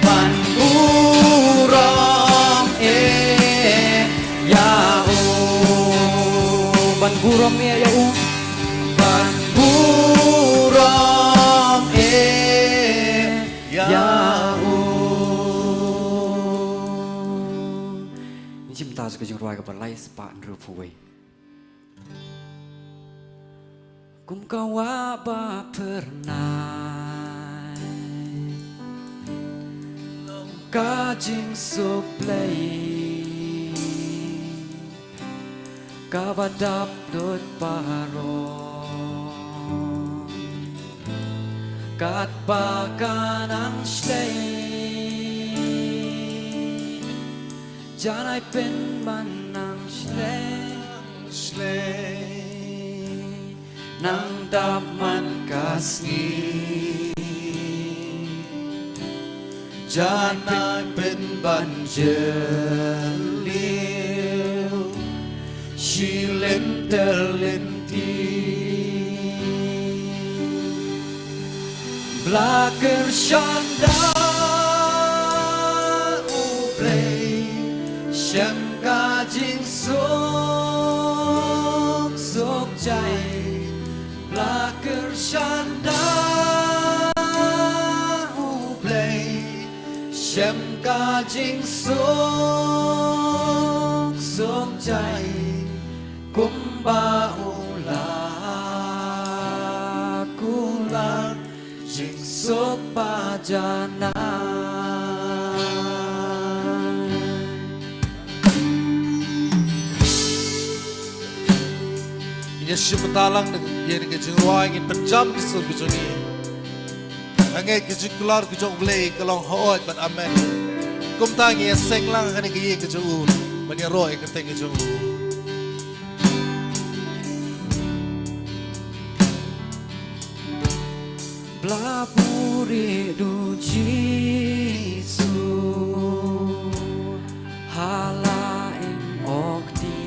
ban burom eh ïa u. Ban burom eh ïa u. Ban burom eh ïa u. Ngin shim bynta sha ka jingrwai kaba lai spah hynriewphew wei. Kum ka wah ba phyrnai, long ka jingsuk Blei kaba dap lut baroh. Katba ka nang shlei, janai pynban nang shlei, shlei. Nang dap man ka sngi, janai pynban jylliew shi lynter lynti. Ba la kyrshan da U Blei shem ka jingsuk suk jai. Ba la kyrshan da U Blei shem ka jingsuk suk jai. Kumba u la kular jingsuk ba janai. Ngin ïa shim bynta lang da ka, ïa ka jingrwai, ngin pynjam ki sur ki jong ngi. Nga ngeit ka jingkular ka jong U Blei ka long hooid bad amen. Kumta ngin ïa seng lang ha kane ka ïing ka jong u ban ïaroh ïa ka kyrteng ka jong u. Ba la buhrieh da u Jisu ha la ïing okti,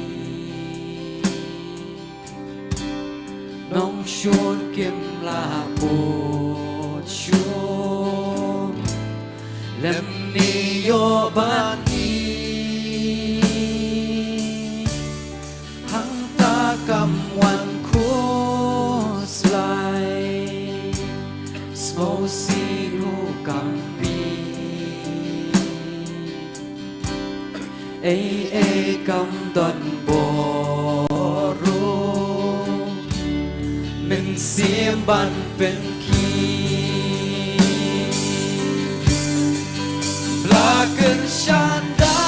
nongshun kim lah bud shuh lymne ïoh ban ïeit. Hangta kam wan khuslai, sngewsih ruh kam bieit. Ei ei kam don bor ruh, mynsiem ban pynkhied. Ba la kyrshan da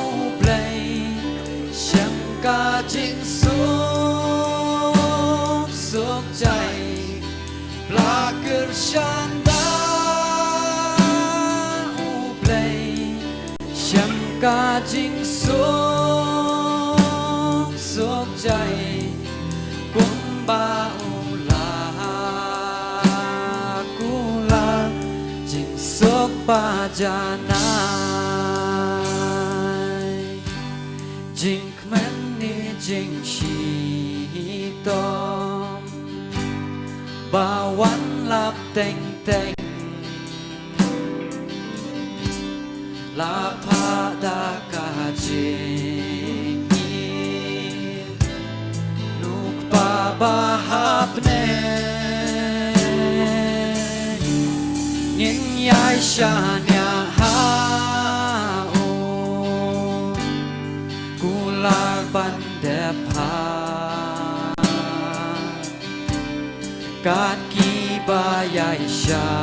U Blei shem ka jingsuk suk jai. Ba la kyrshan da U Blei shem ka jingsuk suk jai. Kumba u la kular jingsuk ba janai. Jingkmen ne jingshitom ba wan lap teng teng, la phah da ka jingim na U Kpa ba ha bneng. shaniah ha u, kular ban dep ha kat kiba ïai shaniah.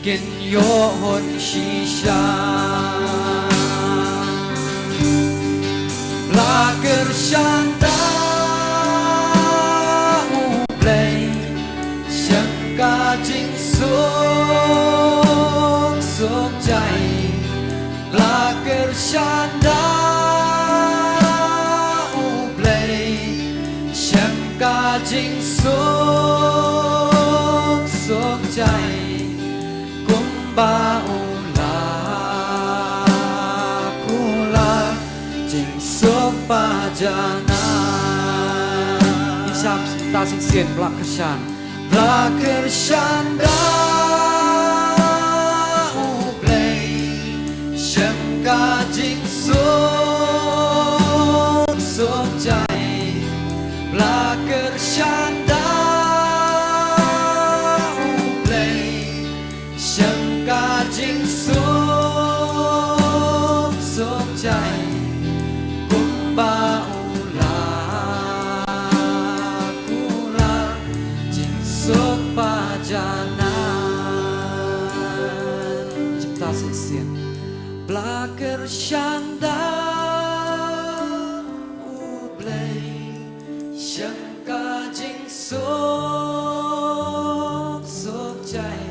Kin ïoh hun shisha. La kyrshan da U Blei sha ka jingsuk suk jai. La kyrshan da U Blei sha ka jingsuk suk jai. Kumba u la kular jingsuk ba janai. Ngin shim ta shisien. Ba la kyrshan, ba la kyrshan da U Blei sha ka jingsuk suk jai. Ba la kyrshan da U Blei sha ka jingsuk suk jai. Kumba u la kular jingsuk ba janai. Ngin shim ta shisien. Ba la kyrshan da U Blei sha ka jingsuk suk jai.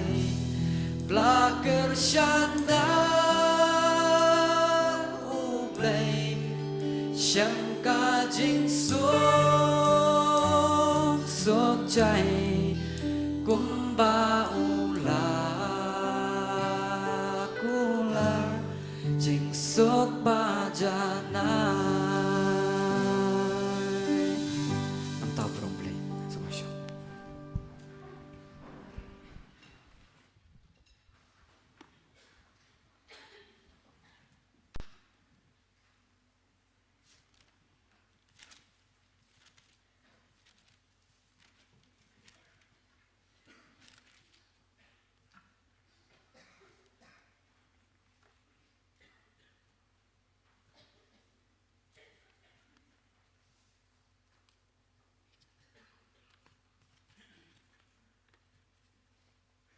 Ba la kyrshan da U Blei sha ka jingsuk suk jai. Kumba u la kular jingsuk ba janai. Nangta u burom Blei. Sngewbha shong.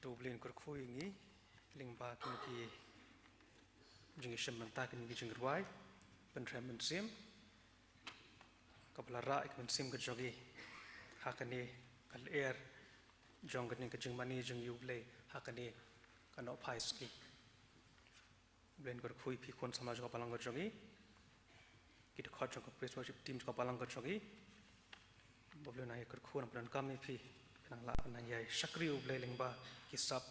To U Blei un kyrkhu ïa ngi lyngba kine ki jingïashim bynta, kine ki jingrwai, pynrem mynsiem, kaba la rah ïa ka mynsiem ka jong ngi ha kane ka lyer jong kane ka jingmane jong U Blei ha kane ka Nohphai sngi. U Blei un kyrkhu ïa phi khun samla jong ka balang ka jong ngi, ki dkhot jong ka praise worship team jong ka balang ka jong ngi. Ba U Blei un nang ïa kyrkhu, nang pyndonkam ïa phi, nang lah nang ïa shakri U Blei lyngba ki sap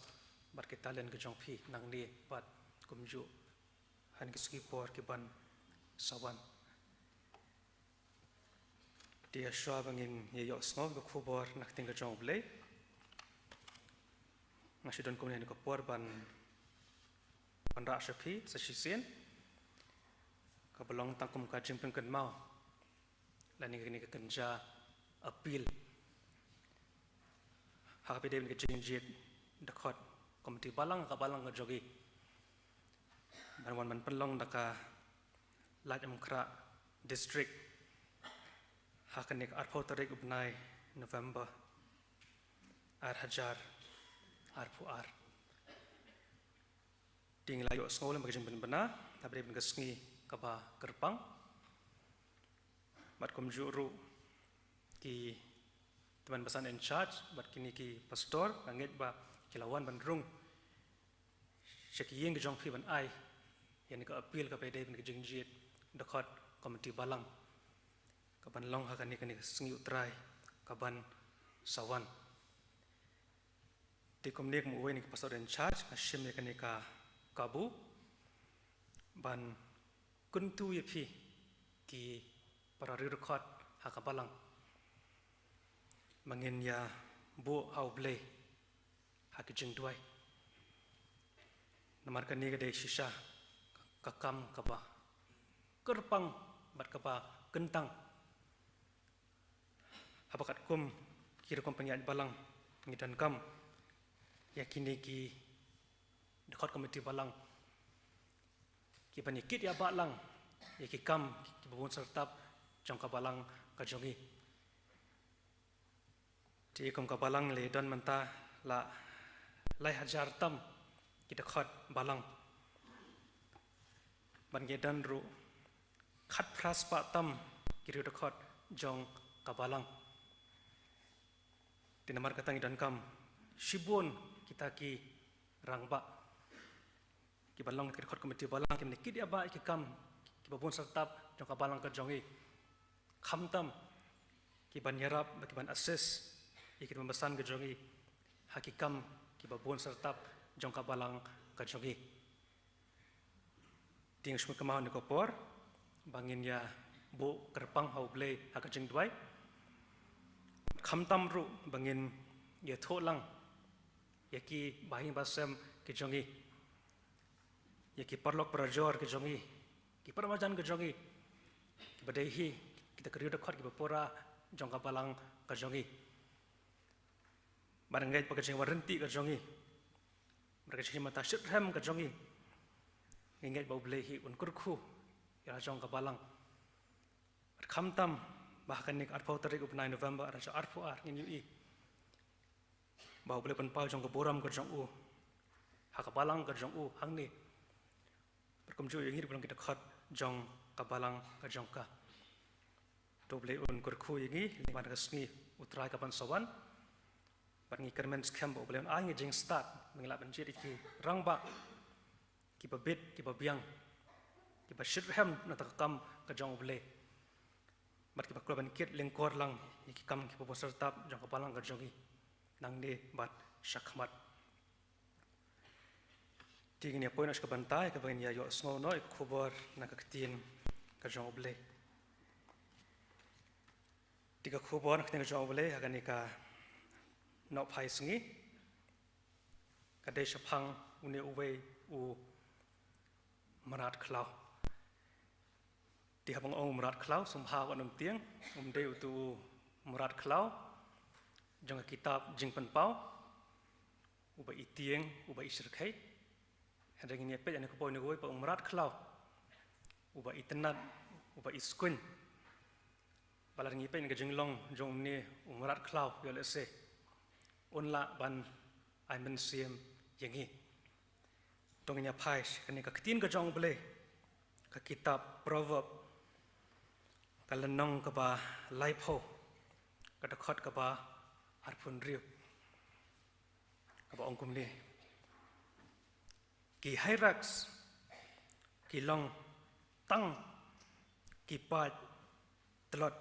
bad ki talent ka jong phi nangne bad kumjuh ha kine ki sngi por ki ban sa wan. Te shuwa ba ngin ïa ïohsngew ka khubor na ka ktien ka jong U Blei, nga shu don kumne ka por ban wanrah sha phi sa shisien, kaba long tang kum ka jingpynkynmaw lane kane ka kynja appeal ha kaba ïadei bad ka jingjied dkhot komiti balang, ka balang ka jong ngi, ban wan ban pynlong da ka Laitumkhrah District ha kane ka arphew tarik u bnai November ar hajar arphew ar. Te ngi la ïohsngew lem ba ka jingpynbna, haba dei ban ka sngi kaba kyrpang. Bad kumjuh ruh ki tymmen basan in charge bad kine ki pastor, nga ngeit ba ki la wan ban rung sha ki ïing ki jong phi ban ai ïa kane ka appeal kaba ïadei bad ka jingjied dkhot komiti balang, kaban long ha kane, kane ka sngi U Trai kaban sa wan. Te kumne kum uwei na ki pastor in charge, nga shim ïa kane ka kabu ban kyntu ïa phi ki para riewdkhot ha ka balang ba ngin ïa buh ha U Blei ha ki jingduwai. Namar kane ka dei shisha ka kam kaba kyrpang bad kaba kyntang. Haba katkum ki rukom pynïaid balang ngi donkam ïa kine ki dkhot komiti balang, kiban ïa kit ïa ba lang ïa ki kam kiba bun syrtap jong ka balang ka jong ngi. Te kum ka balang la don mynta la lai hajar tam ki dkhot balang, bad ngi don ruh khatphra spah tam ki riew dkhot jong ka balang. Te namar kata ngi donkam shibun kita ki rangbah kiba long ki dkhot komiti balang, kiban ïa kit ïa ba ki kam kiba bun syrtap jong ka balang ka jong ngi, khamtam kiban ïarap bad kiban assist ïa ki nongbasan ka jong ngi ha ki kam kiba bun syrtap jong ka balang ka jong ngi. Te ngi sngewkmen ha kane ka por ba ngin ïa buh kyrpang ha U Blei ha ka jingduwai, khamtam ruh ba ngin ïathuh lang ïa ki bahaïing bahasem ki jong ngi, ïa ki paralok parajor ki jong ngi, ki paramarjan ki jong ngi, kiba dei hi kita ki riew dkhot kiba pura jong ka balang ka jong ngi. Bad ngi ngeit ba ka jingwan ryntih ka jong ngi, bad ka jingmyntoi shitrhem ka jong ngi, ngi ngeit ba U Blei hi un kyrkhu ïa la jong ka balang. Bad khamtam ba ha kane ka arphew tarik u bnai November arhajar arphew ar ngin ïohi ba U Blei u pynpaw jong ka burom ka jong u ha ka balang ka jong u hangne, bad kumjuh ïa ngi ruh kiba long ki dkhot jong ka balang ka jong ka. To U Blei un kyrkhu ïa ngi lyngba ka sngi U Trai kaban sa wan. Bad ngi kyrmen skhem ba U Blei un ai ngi jingstad ba ngin lah ban jied ïa ki rangbah kiba bit, kiba biang, kiba shitrhem na ka kam ka jong U Blei, bad kiba kwah ban kit lyngkor lang ïa ki kam kiba bun syrtap jong ka balang ka jong ngi nangne bad shakhmat. Te ngin ïa poi noh sha ka bynta ïa kaba ngin ïa ïohsngew noh ïa ka khubor na ka ktien ka jong U Blei. Te ka khubor na ka ktien ka jong U Blei ha kane ka nohphai sngi ka dei shaphang une uwei u mrad khlaw. Te haba nga ong u mrad khlaw, sngewbha wat nym tieng, um dei utu u mrad khlaw jong ka kitab Jingpynpaw uba i tieng, uba i shyrkhei. Hynrei ngin ïa peit ïa kane ka por, une uwei pat u mrad khlaw uba itynnad, uba iskuin. Ba lada ngi peit na ka jinglong jong une u mrad khlaw, ïoh lehse un lah ban ai mynsiem ïa ngi. To ngin ïa phai sha kane ka ktien ka jong U Blei, ka kitab Proverb, ka lynnong kaba laiphew, ka dkhot kaba arphew hynriew, kaba ong kumne: Ki hayraks ki long tang ki paid tlot,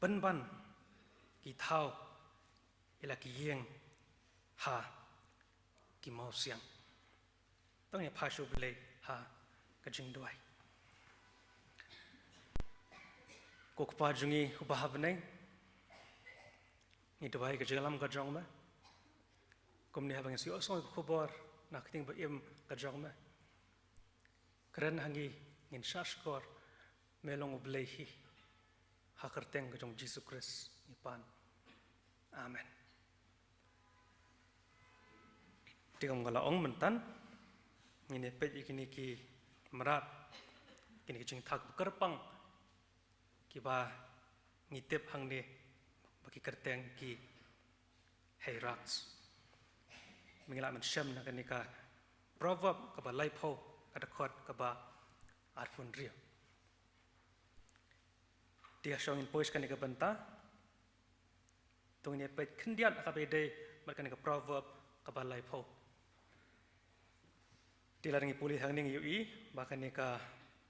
pynban ki thaw ïa la ki ïing ha ki mawsiang. To ngin ïa phai sha U Blei ha ka jingduwai. Ko Kpa jong ngi uba ha bneng, ngi duwai ka jingïalam ka jong me. Kumne haba ngin sa ïohsngew ïa ka khubor na ka ktien ba im ka jong me, kren ha ngi, ngin shahshkor me long U Blei hi. Ha ka kyrteng ka jong U Jisu Khrist ngi pan. Amen. Te kum nga la ong mynta, ngin ïa peit ïa kine ki mrad, kine ki jingthaw kyrpang kiba ngi tip hangne ba ki kyrteng ki hayraks. Ngi lah ban shem na kane ka Proverb kaba laiphew, ka dkhot kaba arphew hynriew. Te ha shuwa ngin poi sha kane ka bynta, to ngin ïa peit khyndiat ha kaba ïadei bad kane ka Proverb kaba laiphew. Te lada ngi pule hangne ngi ïohi ba kane ka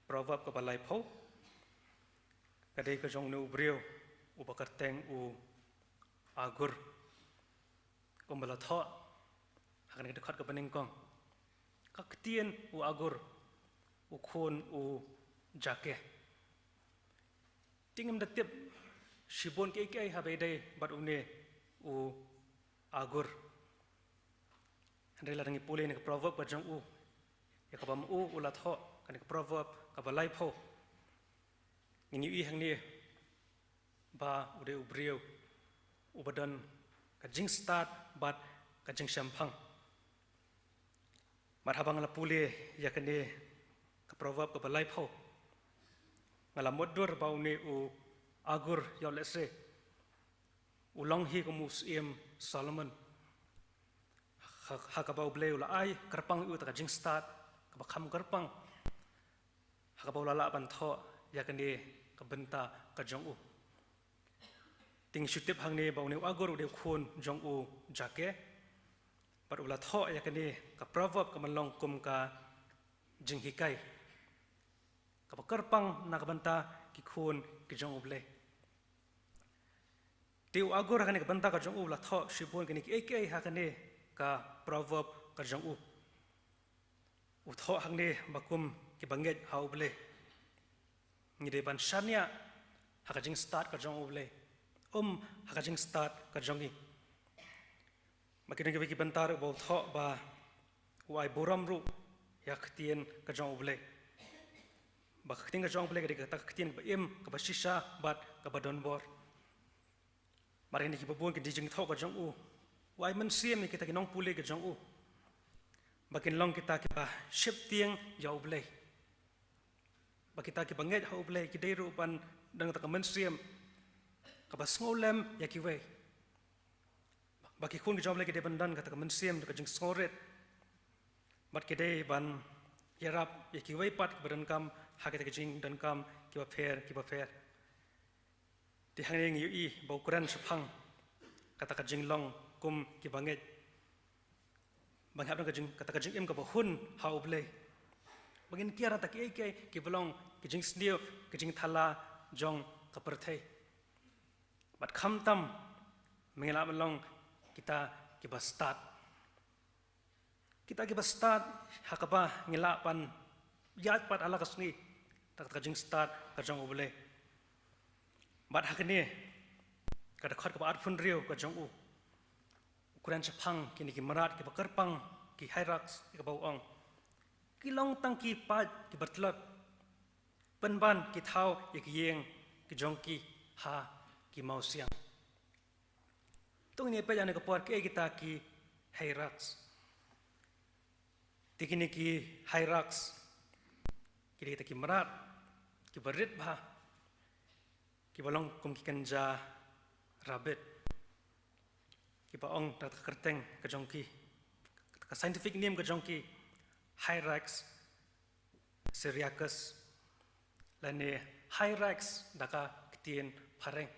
Proverb kaba laiphew ka dei ka jong une u briew uba kyrteng u Agur. Kumba la thoh ha kane ka dkhot kaba nyngkong, ka ktien u Agur, u khun u Jakeh. Te ngim da tip shibun kiei kiei haba ïadei bad une u Agur. Hynrei lada ngi pule na ka Proverb ka jong u, ïa kaba ma u u la thoh, kane ka Proverb kaba laiphew, ngin ïohi hangne ba u dei u briew uba don ka jingstad bad ka jingshemphang. Bad haba nga la pule ïa kane ka Proverb kaba laiphew, nga la mutdur ba une u Agur ïa u lehse u long hi kum u Syiem Solomon, ha, ha kaba U Blei u la ai kyrpang ïa u kata ka jingstad kaba kham kyrpang, ha kaba u la lah ban thoh ïa kane ka bynta ka jong u. Te ngi shu tip hangne ba une u Agur u dei u khun jong u Jakeh, bad u la thoh ïa kane ka Proverb kaba long kum ka jinghikai kaba kyrpang na ka bynta ki khun ki jong U Blei. Te u Agur ha kane ka bynta ka jong u u la thoh shibun kine kiei kiei ha kane ka Proverb ka jong u. U thoh hangne ba kum kiba ngeit ha U Blei, ngi dei ban shaniah ha ka jingstad ka jong U Blei, um ha ka jingstad ka jong ngi. Bad ki don kiwei ki bynta ruh ba u thoh ba u ai burom ruh ïa ka ktien ka jong U Blei, ba ka ktien ka jong U Blei ka dei kata ka ktien kaba im, kaba shisha bad kaba don bor. Bad kine kiba bun ki jingthoh ka jong u, u ai mynsiem ïa kita ki nongpule ka jong u ba kin long kita kiba sheptieng ïa U Blei, ba kita kiba ngeit ha U Blei ki dei ruh ban don kata ka mynsiem kaba sngewlem ïa kiwei, ba ki khun ki jong U Blei ki dei ban don kata ka mynsiem ka jingsngewrit, bad ki dei ban ïarap ïa kiwei pat kiba donkam ha kita ki jingdonkam kiba pher kiba pher. Te hangne ngi ïohi ba u kren shaphang kata ka jinglong kum kiba ngeit, ba ngi hap don ka jing, kata ka jingim kaba hun ha U Blei, ba ngin kiar ïa kita kiei kiei kiba long ki jingsniew, ki jingthala jong ka pyrthei. Bad khamtam ba ngin lah ban long kita kiba stad, kita kiba stad ha kaba ngi lah ban ïaid pat ha la ka sngi da kata ka jingstad ka jong U Blei. Bad ha kane ka dkhot kaba arphew hynriew ka jong u, u kren shaphang kine ki mrad kiba kyrpang, ki hierarchs, ïa kaba u ong ki long tang ki paid kiba tlot, pynban ki thaw ïa ki ïing ki jong ki ha ki mawsiang. To ngin ïa peit ha kane ka por kiei kita ki hierarchs. Te kine ki hierarchs ki dei kita ki mrad kiba rit bha, kiba long kum ki kynja rabbit, kiba ong da ka kyrteng ka jong ki, ka scientific name ka jong ki, Hyrax syriacus, lane Hyrax da ka ktien phareng.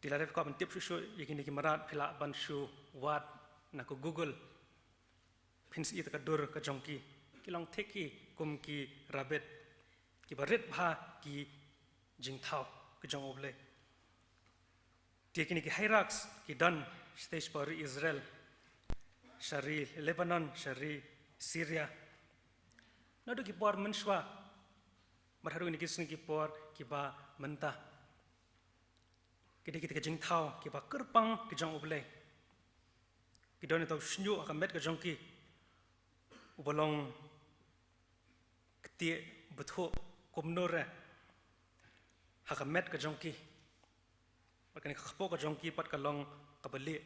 Te lada phi kwah ban tip shuh shuh ïa kine ki mrad, phi lah ban shu wad na ka Google, phin sa ïohi ïa ka dur ka jong ki. Ki long thik hi kum ki rabbit, kiba rit bha ki jingthaw ki jong U Blei. Te kine ki hierarchs ki don shatei shapoh ri Israel, sha ri Lebanon, sha ri Syria, naduh ki por mynshuwa bad haduh kine ki sngi ki por kiba mynta. Ki dei kita ki jingthaw kiba kyrpang ki jong U Blei. Ki don uta u shñiuh ha ka met ka jong ki uba long ktieh bthuh kumno re ha ka met ka jong ki. Bad kane ka kpoh ka jong ki pat ka long kaba lieh.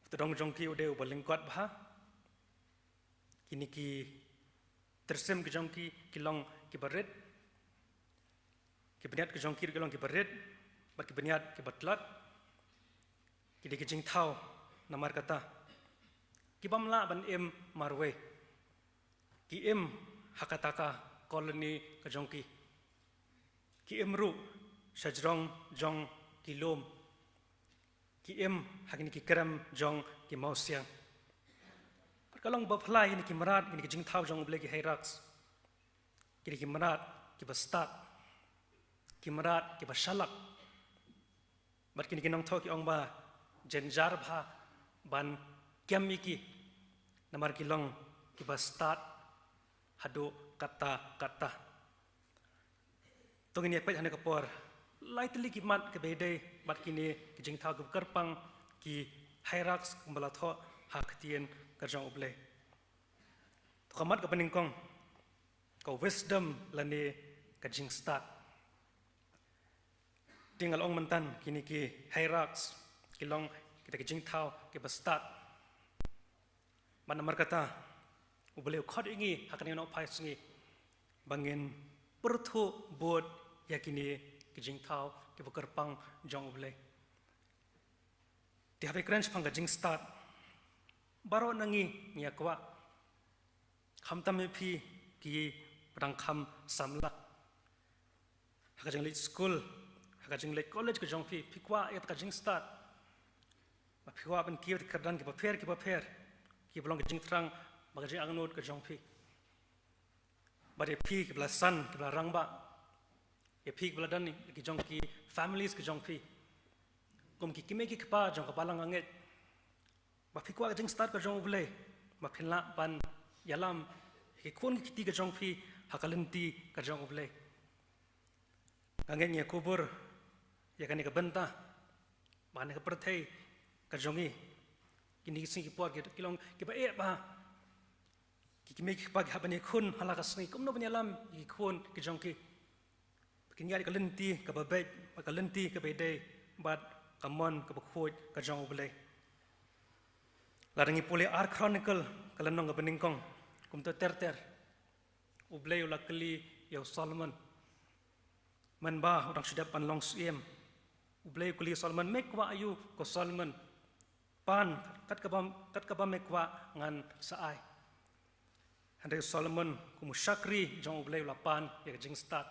U tdong jong ki u dei uba lyngkot bha. Kine ki tyrsim ki jong ki ki long kiba rit. Ki bniat ki jong ki ruh ki long kiba rit bad ki bniat kiba tlot. Ki dei ki jingthaw namar kata, ki bym lah ban im marwei. Ki im ha kata ka colony ka jong ki. Ki im ruh sha jrong jong ki lum. Ki im ha kine ki krem jong ki mawsiang. Bad ka long ba phylla ïa kine ki mrad, kine ki jingthaw jong U Blei, ki hierarchs. Ki dei ki mrad kiba stad, ki mrad kiba shalak. Bad kine ki nongthoh ki ong ba jynjar bha ban kem ïa ki, namar ki long kiba stad haduh katta katta. To ngin ïa peit ha kane ka por lai tylli ki mat kiba ïadei bad kine ki jingthaw kiba kyrpang, ki hierarchs, kumba la thoh ha ka ktien ka jong U Blei. To ka mat kaba nyngkong, ka wisdom lane ka jingstad. Te nga la ong mynta, kine ki hierarchs ki long kita ki jingthaw kiba stad. Bad namar kata, U Blei u khot ïa ngi ha kane ka nohphai sngi ba ngin pyrthuh bud ïa kine ki jingthaw kiba kyrpang jong U Blei. Te haba kren shaphang ka jingstad, baroh na ngi ngi ïa kwah. Khamtam ïa phi kiba dang kham samla. Ha ka jingleit skul, ha ka jingleit college ka jong phi, phi kwah ïa ka jingstad. Ba phi kwah ban kiew ïa ki kyrdan kiba pher kiba pher, kiba long ka jingthrang bad ka jingangnud ka jong phi. Bad ïa phi kiba la san, kiba la rangbah, ïa phi kiba la don ïa ki jong ki families ka jong phi, kum ki kmie ki kpa jong ka balang, nga ngeit ba phi kwah ka jingstad ka jong U Blei, ba phin lah ban ïalam ïa ki khun ki kti ka jong phi ha ka lynti ka jong U Blei. Nga ngeit ngi ïa kubur ïa kane ka bynta, ba kane ka pyrthei ka jong ngi, kine ki sngi ki por ki, ki long kiba eh bha. Ki kmie ki kpa ki hap ban ïakhun ha la ka sngi kumno ban ïalam ïa ki khun ki jong ki, ba kin ïaid ïa ka lynti kaba beit, bad ka lynti kaba ïadei bad ka mon kaba khuid ka jong U Blei. Lada ngi pule Ar Chronicle, ka lynnong kaba nyngkong, kumta ter ter, U Blei u la kylli ïa u Solomon, mynba u dang shu dep ban long syiem. U Blei u kylli ïa u Solomon, me kwah aïu ko Solomon? Pan, kat kaba, kat kaba me kwah ngan sa ai. Hynrei u Solomon kum u shakri jong U Blei u la pan ïa ka jingstad.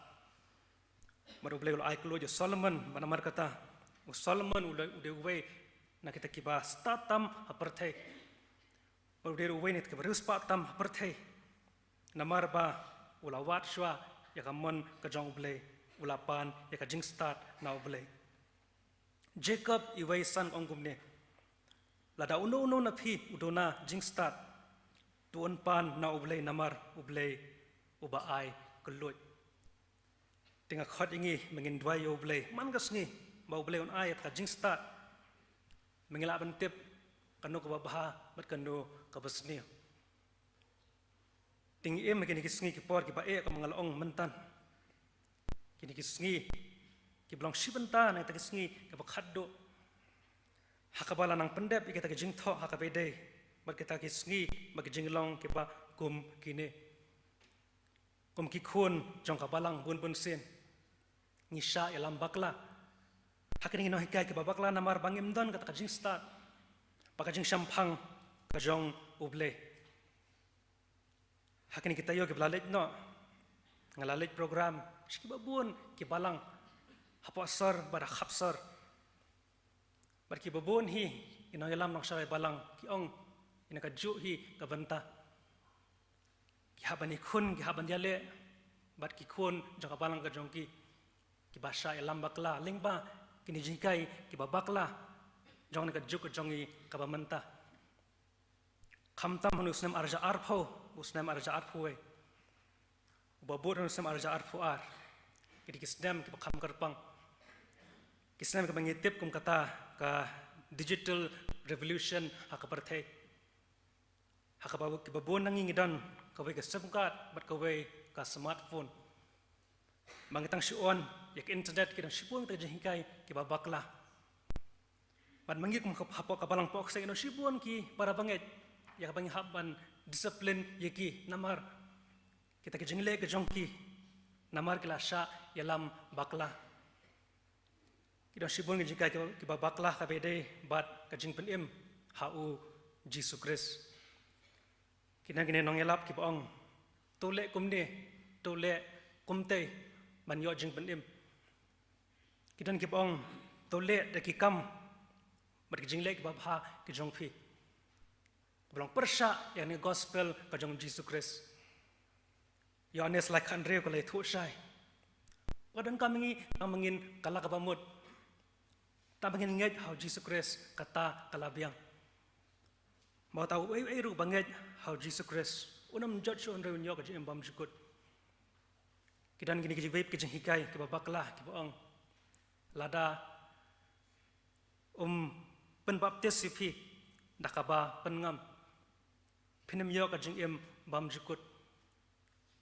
Bad U Blei u la ai kylluid ïa u Solomon, bad namar kata u Solomon u la, u dei uwei na kita kiba stad tam ha pyrthei. Bad u dei uwei na kita kiba riewspah tam ha pyrthei. Namar ba u la wad shuwa ïa ka mon ka jong U Blei, u la pan ïa ka jingstad na U Blei. Jacob iwei san ka ong kumne, lada uno uno na phi u duna jingstad, to un pan na U Blei namar U Blei uba ai kylluid. Te nga khot ïa ngi ba ngin duwai ïa U Blei man ka sngi ba U Blei un ai ïa ka jingstad, ba ngin lah ban tip kano kaba bha bad kano kaba sniew. Te ngi im ha kine ki sngi ki por kiba eh, kum nga la ong mynta. Kine ki sngi kiba long shi bynta na kita ki sngi kiba khatduh, ha kaba la nang pyndep ïa kita ki jingthoh ha kaba ïadei bad kita ki sngi bad ki jinglong kiba kum kine. Kum ki khun jong ka balang, bun bun sien ngi shah ïalam bakla ha kine ki nonghikai kiba bakla namar ba ngim don kata ka jingstad bad ka jingshemphang ka jong U Blei. Ha kine ki taïew kiba la leit noh, nga la leit program sha kiba bun ki balang hapoh sor bad ha khap sor. Bad kiba bun hi ki nongïalam nongsharai balang ki ong, ïa kane kajuh hi ka bynta. Ki hap ban ïakhun, ki hap ban ïaleh bad ki khun jong ka balang ka jong ki, kiba shah ïalam bakla lyngba kine ki jinghikai kiba bakla jong kane ka juk ka jong ngi kaba mynta. Khamtam ha une u snem arhajar arphew, u snem arhajar arphew wei, uba bud ha une u snem arhajar arphew ar, ki dei ki snem kiba kham kyrpang, ki snem kiba ngi tip kum kata ka digital revolution ha ka pyrthei. Ha kaba kiba bun na ngi ngi don kawei ka SIM card bad kawei ka smartphone. Ba ngi tang shu on ïa ka internet, ki don shibun kita ki jinghikai kiba bakla. Bad ma ngi kum hapoh ka balang Pohkseh ngi don shibun ki para bangeit ïa kaba ngi hap ban discipline ïa ki namar kita ki jingleh ka jong ki, namar ki la shah ïalam bakla. Ki don shibun ki jinghikai kiba, kiba bakla kaba ïadei bad ka jingpynim ha U Jisu Khrist. Ki don kine nongïalap kiba ong, to leh kumne, to leh kumtei ban ïoh jingpynim. Ki don kiba ong, to leh da ki kam bad ki jingleh kiba bha ki jong phi, kaba long pyrshah ïa kane ka gospel ka jong U Jisu Khrist. Ïoannis lai khathynriew ka la ïathuh shai, wat don kam ïa ngi tang ba ngin kylla kaba mut, tang ba ngin ngeit ha U Jisu Khrist, kata ka la biang. Ba uta uwei uwei ruh ba ngeit ha U Jisu Khrist un ym jot shuh, hynrei un ïoh ka jingim bymjukut. Ki don kine kiwei pat ki jinghikai kiba bakla kiba ong, lada um pynbaptis ïa phi da kaba pynngam, phin ym ïoh ka jingim bymjukut.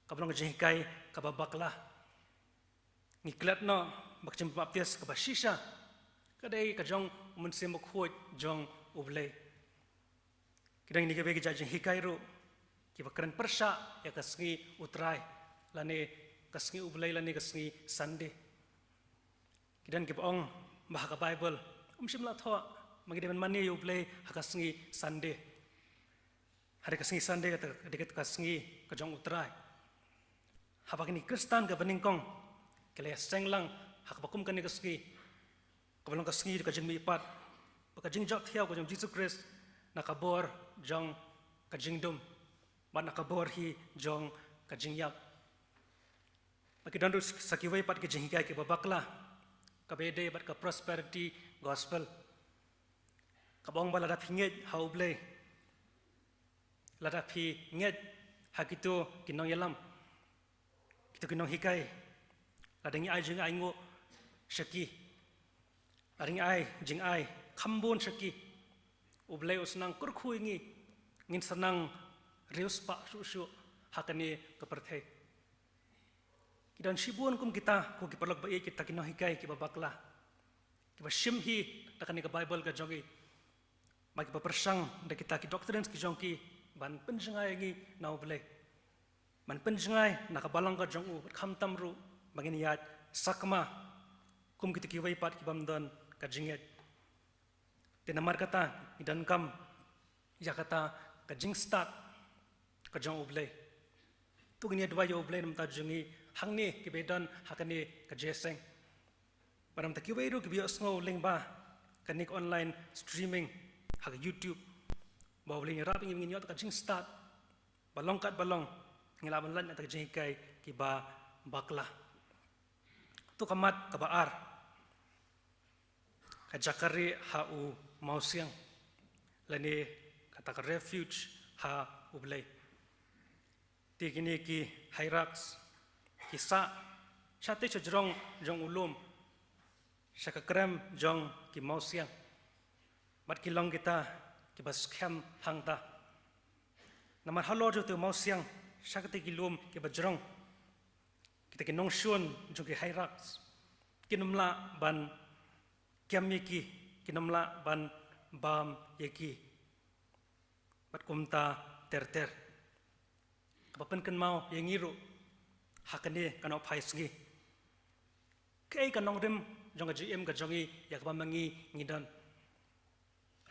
Kaba long ka jinghikai kaba bakla. Ngi klet noh ba ka jingbaptis kaba shisha Ka dei ka jong u Mynsiem Bakhuid jong U Blei. Ki don kine kiwei ki jait jinghikai ruh kiba kren pyrshah ïa ka sngi U Trai lane ka sngi U Blei lane ka sngi Sunday. Ki don kiba ong ba ha ka Baibl ym shym la thoh ba ngi dei ban mane ïa U Blei ha ka sngi Sunday. Hynrei ka sngi Sunday ka dei ka sngi ka jong U Trai. Haba kine ki Khristan kiba nyngkong ki la ïaseng lang ha kaba kum kane ka sngi, kaba long ka sngi ka jingmihpat bad ka jingjop thiaw ka jong U Jisu Khrist na ka bor jong ka jingdum bad na ka bor hi jong ka jingïap. Bad ki don ruh sa kiwei pat ki jinghikai kiba bakla kaba ïadei bad ka prosperity gospel, kaba ong ba lada phi ngeit ha U Blei, lada phi ngeit ha kito ki nongïalam, kito ki nonghikai, lada ngi ai jingainguh sha ki, lada ngi ai jingai kham bun sha ki, U Blei u sa nang kyrkhu ïa ngi, ngin sa nang riewspah shuh shuh ha kane ka pyrthei. Ki don shibun kum kita, ko ki paralok ba ïeit, kita ki nonghikai kiba bakla, kiba shim hi da kane ka Baibl ka jong ngi, bad kiba pyrshang da kita ki doctrines ki jong ki ban pynjngai ïa ngi na U Blei, ban pynjngai na ka balang ka jong u, bad khamtam ruh ba ngin ïaid sakma kum kito kiwei pat ki bym don ka jingngeit. Te namar kata ngi donkam ïa kata ka jingstad ka jong U Blei. To ngin ïa duwai ïa U Blei na ka bynta jong ngi hangne kiba don ha kane ka jingïaseng, bad na ka bynta kiwei ruh kiba ïohsngew lyngba kane ka online streaming ha ka YouTube, ba U Blei un ïarap ïa ngi ba ngin ïoh ka jingstad ba long kat ba long, ngin lah ban lait na kata ka jinghikai kiba bakla. To ka mat kaba ar, ka jaka rieh ha u mawsiang, lane kata ka refuge ha U Blei. Te kine ki hierarchs ki sah shatei sha jrong jong u lum, sha ka krem jong ki mawsiang, bad ki long kita kiba skhem hangta. Namar halor jong uto u mawsiang, sha katei ki lum kiba jrong, kita ki nongshun jong ki hierarchs kin ym lah ban kem ïa ki, kin ym lah ban bam ïa ki, bad kumta ter ter. Kaba pynkynmaw ïa ngi ruh ha kane ka Nohphai Sngi, kaei ka nongrim jong ka jingim ka jong ngi ïa kaba ma ngi ngi don?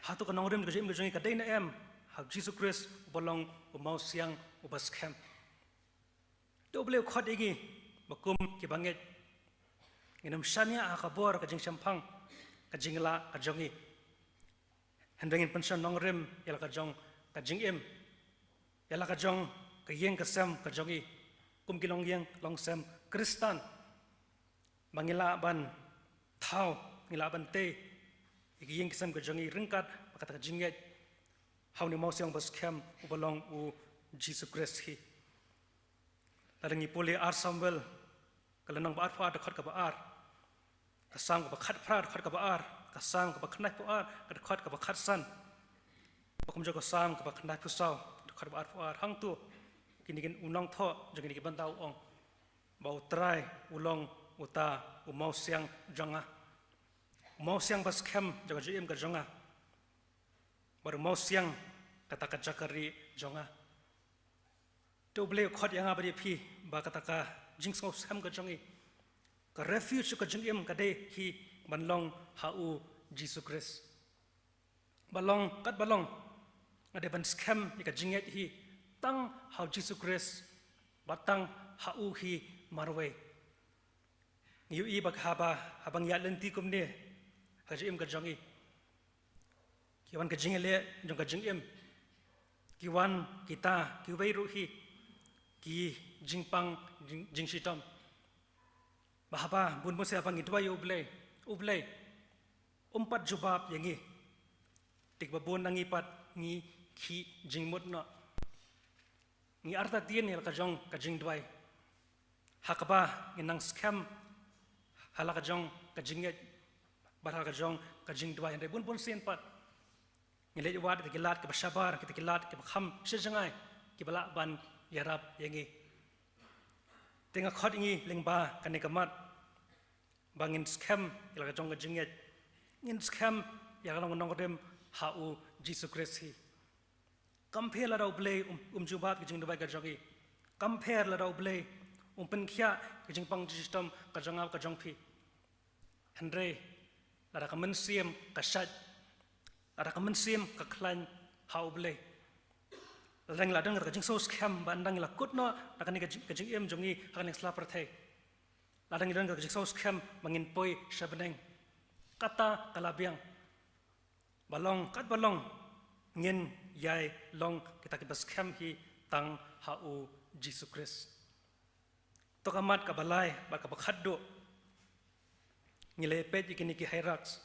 Hato ka nongrim ka jingim ka jong ngi ka dei ne em ha U Jisu Khrist uba long u mawsiang uba skhem? Te U Blei u khot ïa ngi ba kum kiba ngeit, ngin ym shaniah ha ka bor ka jingshemphang, ka jinglah ka jong ngi. Hynrei ngin pynshong nongrim ïa la ka jong ka jingim, ïa la ka jong ka ïing ka sem ka jong ngi, kum ki longïing longsem Khristan, ba ngi lah ban thaw, ngi lah ban tei ïa ki ïing ki sem ka jong ngi ryngkat bad kata ka jingngeit ha une u mawsiang ba skhem uba long U Jisu Khrist hi. Lada ngi pule Ar Samuel, ka lynnong ba arphew ar, dkhot kaba ar, ka Salm kaba khatphra, dkhot kaba ar, ka Salm kaba khyndaiphew ar, ka dkhot kaba khatsan, bad kumjuh ka Salm kaba khyndaiphew saw, dkhot ba arphew ar. Hangto kine ki, u nongthoh jong kine ki bynta u ong ba U Trai u long uta u mawsiang jong nga, u mawsiang ba skhem jong ka jingim ka jong nga, bad u mawsiang kata ka jaka rieh jong nga. Te U Blei u khot ïa nga bad ïa phi ba kata ka jingsngewskhem ka jong ngi, ka refuge ka jingim ka dei hi ban long ha U Jisu Khrist. Ba long kat ba long, nga dei ban skhem ïa ka jingngeit hi tang ha U Jisu Khrist, bad tang ha u hi marwei. Ngi ïohi ba haba, haba ngi ïaid lynti kumne ha ka jingim ka jong ngi, ki wan ka jingïaleh jong ka jingim, ki wan kita kiwei ruh hi ki jingpang, jing, jingshitom. Ba haba bun bun sien haba ngi duwai ïa U Blei, U Blei um pat jubab ïa ngi, te kiba bun na ngi pat ngi khih jingmut noh. Ngi artatien ïa la ka jong ka jingduwai, ha kaba ngi nang skhem ha la ka jong ka jingngeit bad ha la ka jong ka jingduwai. Hynrei bun bun sien pat ngi leit wad kita ki lad kiba shabar, kita ki lad kiba kham sha jngai, kiba lah ban ïarap ïa ngi. Te nga khot ïa ngi lyngba kane ka mat ba ngin skhem ïa la ka jong ka jingngeit, Ngin skhem ïa ka long nongrim ha u Jisu Khrist hi. Kam pher lada u Blei um, um jubab ki jingduwai ka jong i. Kam pher lada u Blei um pynkhiah ki jingpang jingshitom ka jong nga ka jong phi. Hynrei lada ka mynsiem ka shait, lada ka mynsiem ka khlaiñ ha u Blei, lada ngi la don ka jingsngewskhem ba ynda ngi la kut noh na kane ka jing, ka jingim jong ngi ha kane ka sla pyrthei, lada ngi don ka jingsngewskhem ba ngin poi sha bneng, kata ka la biang. Ba long kat ba long, ngin ïai long kita kiba skhem hi tang ha u Jisu Khrist. To ka mat kaba lai bad kaba khatduh, ngi la peit ïa kine ki hierarchs.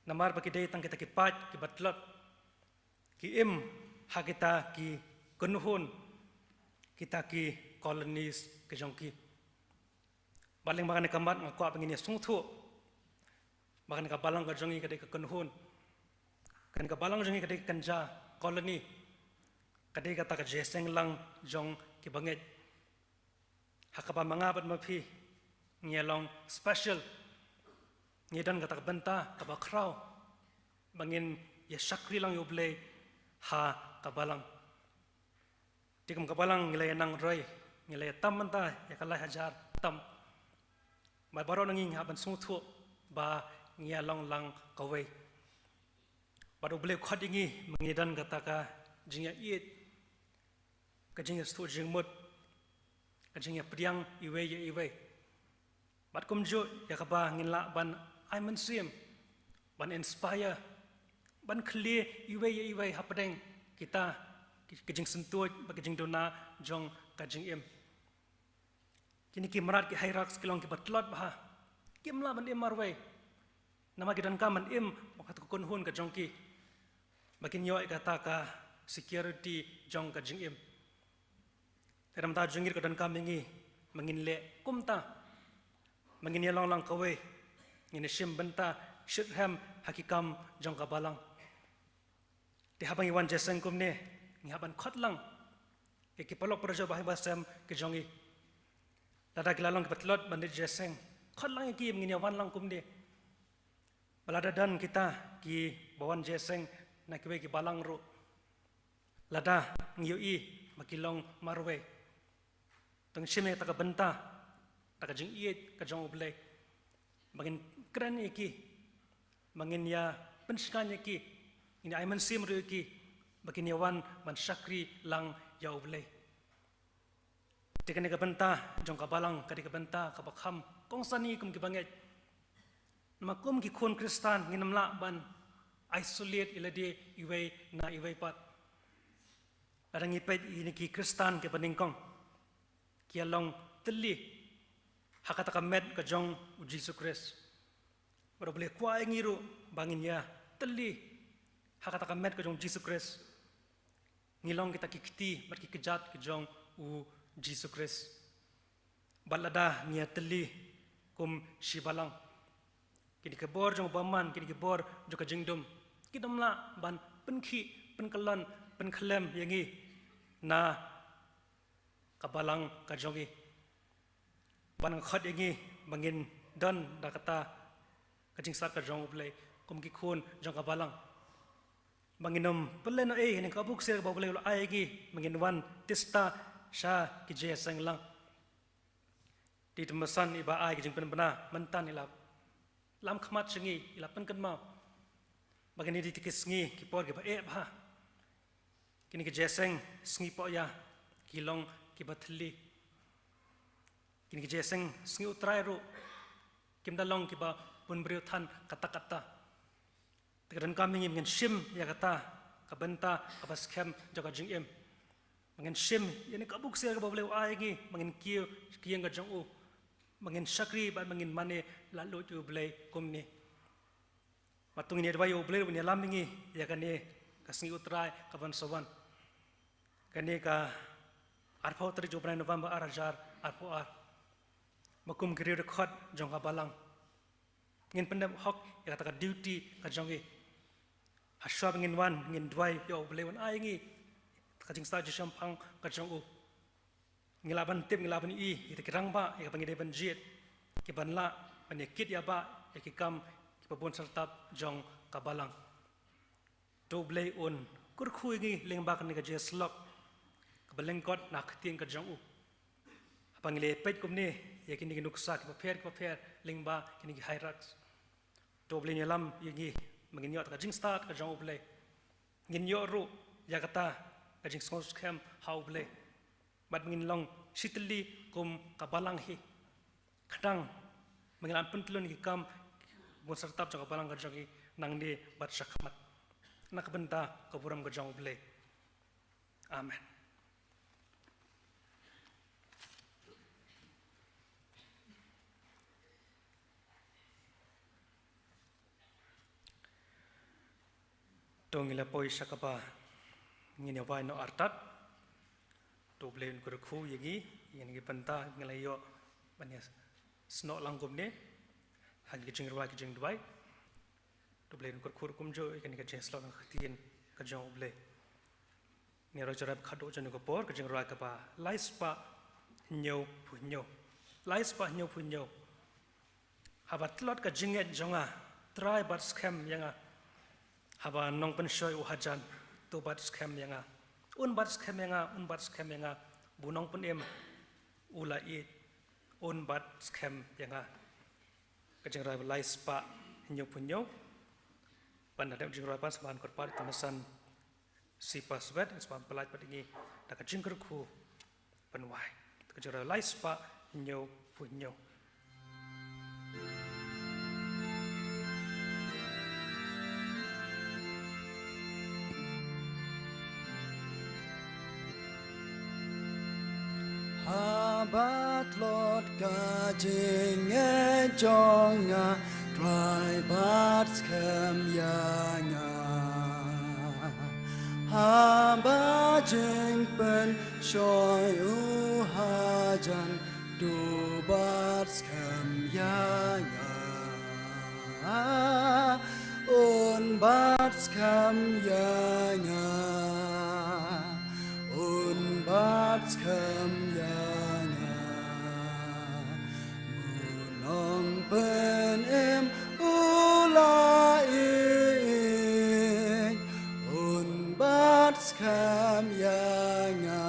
Namar ba ki dei tang kita ki paid kiba tlot, ki im ha kita ki kynhun, kita ki colonies ki jong ki. Bad lyngba kane ka mat nga kwah ba ngin ïa sngewthuh ba kane ka balang ka jong ngi ka dei ka kynhun, kane ka balang jong ngi ka dei ka kynja, colony, ka dei kata ka jingïaseng lang jong ki bangeit. Ha kaba ma nga bad ma phi ngi ïa long special, ngi don kata ka bynta kaba khraw ba ngin ïa shakri lang ïa u Blei ha ka balang. Te kum ka balang ngi la ïa nang roi, ngi la ïa tam mynta ïa ka lai hajar tam. Bad baroh na ngi ngi hap ban sngewthuh ba ngi ïa long lang kawei. Bad u Blei u khot ïa ngi ba ngin ïa don kata ka jingïaieit, ka jingïasngewthuh jingmut, ka jingïapdiang iwei ïa iwei. Bad kumjuh ïa kaba ngin lah ban ai mynsiem, ban inspire, ban khlieh iwei ïa iwei hapdeng kita ki, ki jingsyntuid bad ki jingduna jong ka jingim. Kine ki mrad ki hierarchs ki long kiba tlot bha, kim lah ban im marwei. Namar ki donkam ban im bad kata ka kynhun ka jong ki, ba kin ïoh ïa kata ka security jong ka jingim. Te namar kata jong ngi ruh ka donkam ïa ngi ba ngin leh kumta, ba ngin ïa long lang kawei, ngin ïa shim bynta shitrhem ha ki kam jong ka balang. Te haba ngi wan jingïaseng kumne, ngi hap ban khot lang ïa ki paralok parajor ba ha basem ki jong ngi. Lada ki la long kiba tlot ban leit jingïaseng, khot lang ïa ki ba ngin ïa wan lang kumne. Ba lada don kita kiba wan jingïaseng na kiwei ki balang ruh, lada ngi ïohi ba ki long marwei, to ngin shim ïa kata ka bynta, kata ka jingïeit ka jong u Blei, ba ngin kren ïa ki, ba ngin ïa pynshngaiñ ïa ki, ngin ïa ai mynsiem ruh ïa ki ba kin ïa wan ban shakri lang ïa u Blei. Te kane ka bynta jong ka balang ka dei ka bynta kaba kham kongsan ïa ngi kum ki bangeit. Namar kum ki khun Khristan ngim lah ban isolate ïa lade iwei na iwei pat. Lada ngi peit ïa kine ki Khristan kiba nyngkong, ki ïa long tylli ha kata ka met ka jong u Jisu Khrist. Bad u Blei u kwah ïa ngi ruh ba ngin ïa tylli ha kata ka met ka jong u Jisu Khrist. Ngi long kita ki kti bad ki kjat ki jong u Jisu Khrist. Bad lada ngi ïa tylli kum shi balang, kine ki bor jong u bymman, kine ki bor jong ka jingdum, kim lah ban pynkhih, pynkyllon, pynkhyllem ïa ngi na ka balang ka jong ngi. Bad nga khot ïa ngi ba ngin don da kata ka jingstad ka jong u Blei kum ki khun jong ka balang, ba ngin ym pynlehnohei ïa kane ka buh ksiar kaba u Blei u la ai ïa ngi, ba ngin wan tista sha ki jingïaseng lang. Te i Tymmen Basan iba ai ka jingpynbna mynta i la lam khmat sha ngi, i la pynkynmaw ba kine ki dei ki sngi, ki por kiba eh bha. Kine ki jingïaseng sngi pohïa ki long kiba thylli. Kine ki jingïaseng sngi U Trai ruh kim da long kiba bun briew than katta katta. Te ka donkam ïa ngi ba ngin shim ïa kata ka bynta kaba skhem jong ka jingim, ba ngin shim ïa kane ka buh ksiar kaba u Blei u ai ïa ngi, ba ngin kiew ka ïing ka jong u, ba ngin shakri bad ba ngin mane laitluid ïa u Blei kumne. Bad to ngin ïa duwai ïa u Blei ruh ba un ïalam ïa ngi ïa kane ka sngi U Trai kaban sa wan, kane ka arphew tarik jong u bnai November ar hajar arphew ar. Ba kum ki riewdkhot jong ka balang, ngin pyndep hok ïa kata ka duty ka jong ngi. Hashwa ba ngin wan, ngin duwai ïa u Blei un ai ïa ngi ka jingstad jingshemphang ka jong u. Ngi lah ban tip, ngi lah ban ïohi ïa kita ki rangbah ïa kaba ngi dei ban jied, kiban lah ban ïa kit ïa bah ïa ki kam ki kaba bun syrtap jong ka balang. To U Blei un kyrkhu ïa ngi lyngba kane ka jingïasyllok kaba lyngkot na ka ktien ka jong u. Haba ngi la peit kumne ïa kine ki nuksa kiba pher kiba pher lyngba kine ki hierarchs, to U Blei un ïalam ïa ngi ba ngin ïoh ka jingstad ka jong U Blei. Ngin ïoh ruh ïa kata ka jingsngewskhem ha U Blei. Bad ngin long shitylli kum ka balang hi. Khnang ba ngin lah ban pyntlun ki kam bun syrtap jong ka balang ka jong ngi nangne bad shakhmat. Na ka bynta ka burom ka jong U Blei. Amen. To ngi la poi sha kaba ngin ïa wai noh artat. To U Blei un kyrkhu ïa ngi, ïa ngi bynta ngi la ïoh ban ïa snoh lang kumne ha ki jingrwai ki jingduwai. To U Blei un kyrkhu ruh kumjuh ïa kane ka jingïasyllok na ka ktien ka jong U Blei. Ngi roi jrep khadduh jong ka por, ka jingrwai kaba lai spah hynñiewphew hynñiew. Lai spah hynñiewphew hynñiew. Haba tlot ka jingngeit jong nga, Trai bat skhem ïa nga. Haba nongpynshoi u hajan, to bat skhem ïa nga. Un bat skhem ïa nga, un bat skhem ïa nga. Ba u nongpynim u la ïeit, un bat skhem ïa nga. Ka jingrwai lai spah hynñiewphew hynñiew. Ban da dep jingrwai pan sa ban kyrpad ïa u Mynsiem Syiem Basaiawmoit, sa ban pyllait pat ïa ngi da ka jingkyrkhu ban wai. Ka jingrwai lai spah hynñiewphew hynñiew. Haba tlot ka jingngeit jong nga, Trai bat skhem ïa nga. Haba jingpynshoi u hajan, to bat skhem ïa nga. Un bat skhem ïa nga. Un bat skhem ïa nga. Ba u nongpynim u la ïeit, un bat skhem ïa nga.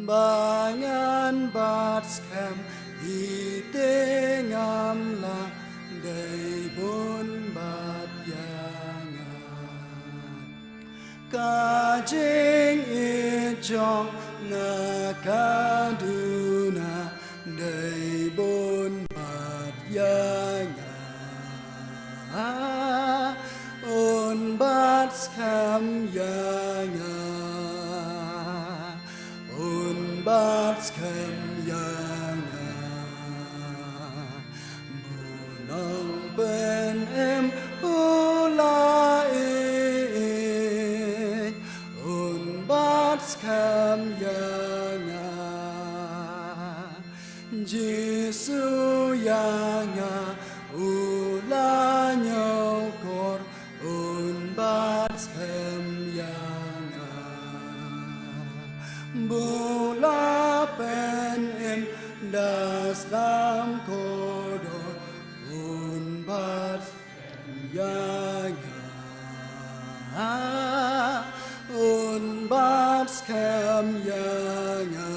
Ba ngan bat skhem hi te ngam lah dei bun bat ïa nga. Ka jingïeit jong nga ka duna dei bun bat ïa nga. Un bat skhem ïa nga. Un bat skhem ïa nga. Ba u nongpynim u la ïeit, un bat skhem ïa nga. Jisu ïa nga u la ñiewkor, un bat skhem ïa nga. Ba u la pynim da slem kordor, un bat skhem ïa nga. Un bat skhem ïa nga.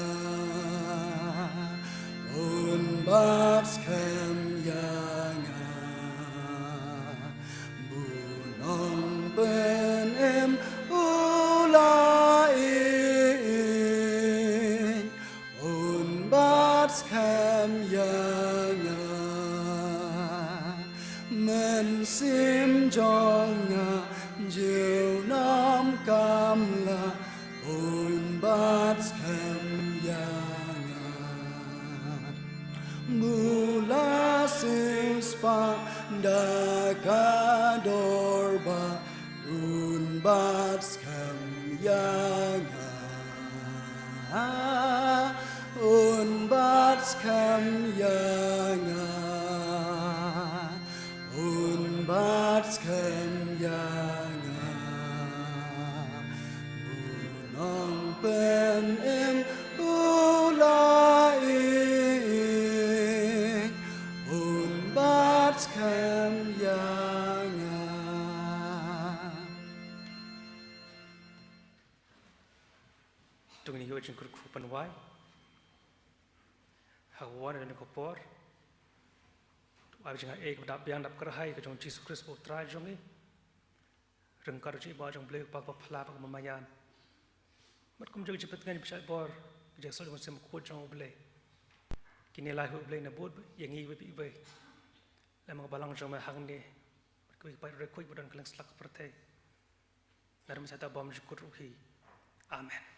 Un bat skhem ïa nga. Ba u nongpynim u la ïeit, un bat skhem ïa nga. Mynsiem jong nga junom kam lah, un bat skhem ïa nga. Ba u la siewspah da ka dorbar, un bat skhem ïa nga. Un bat skhem ïa nga. Un bat skhem ïa nga. Ba u nongpynim u la ïeit, un bat skhem To ngin ïoh jingkyrkhu pynwai ha kawei na kane ka por. Ai jingaiei kaba dap biang dap kyrhai ka jong Jisu Khrist U Trai jong ngi. Ryngkat u jingibeiñ jong U Blei U Kpa ba phylla bad ba maïan. Bad kum jong ka jingpyntngen ba shaitbor ka jingïasoh jong U Mynsiem Bakhuid jong U Blei, kine lai hi U Blei na bud ïa ngi iwei pa iwei. Lem ka balang jong me hangne bad kiwei ki paid riewkhuid ba don kylleng satlak ka pyrthei. Nalor mynta bymjukut ruh hi. Amen.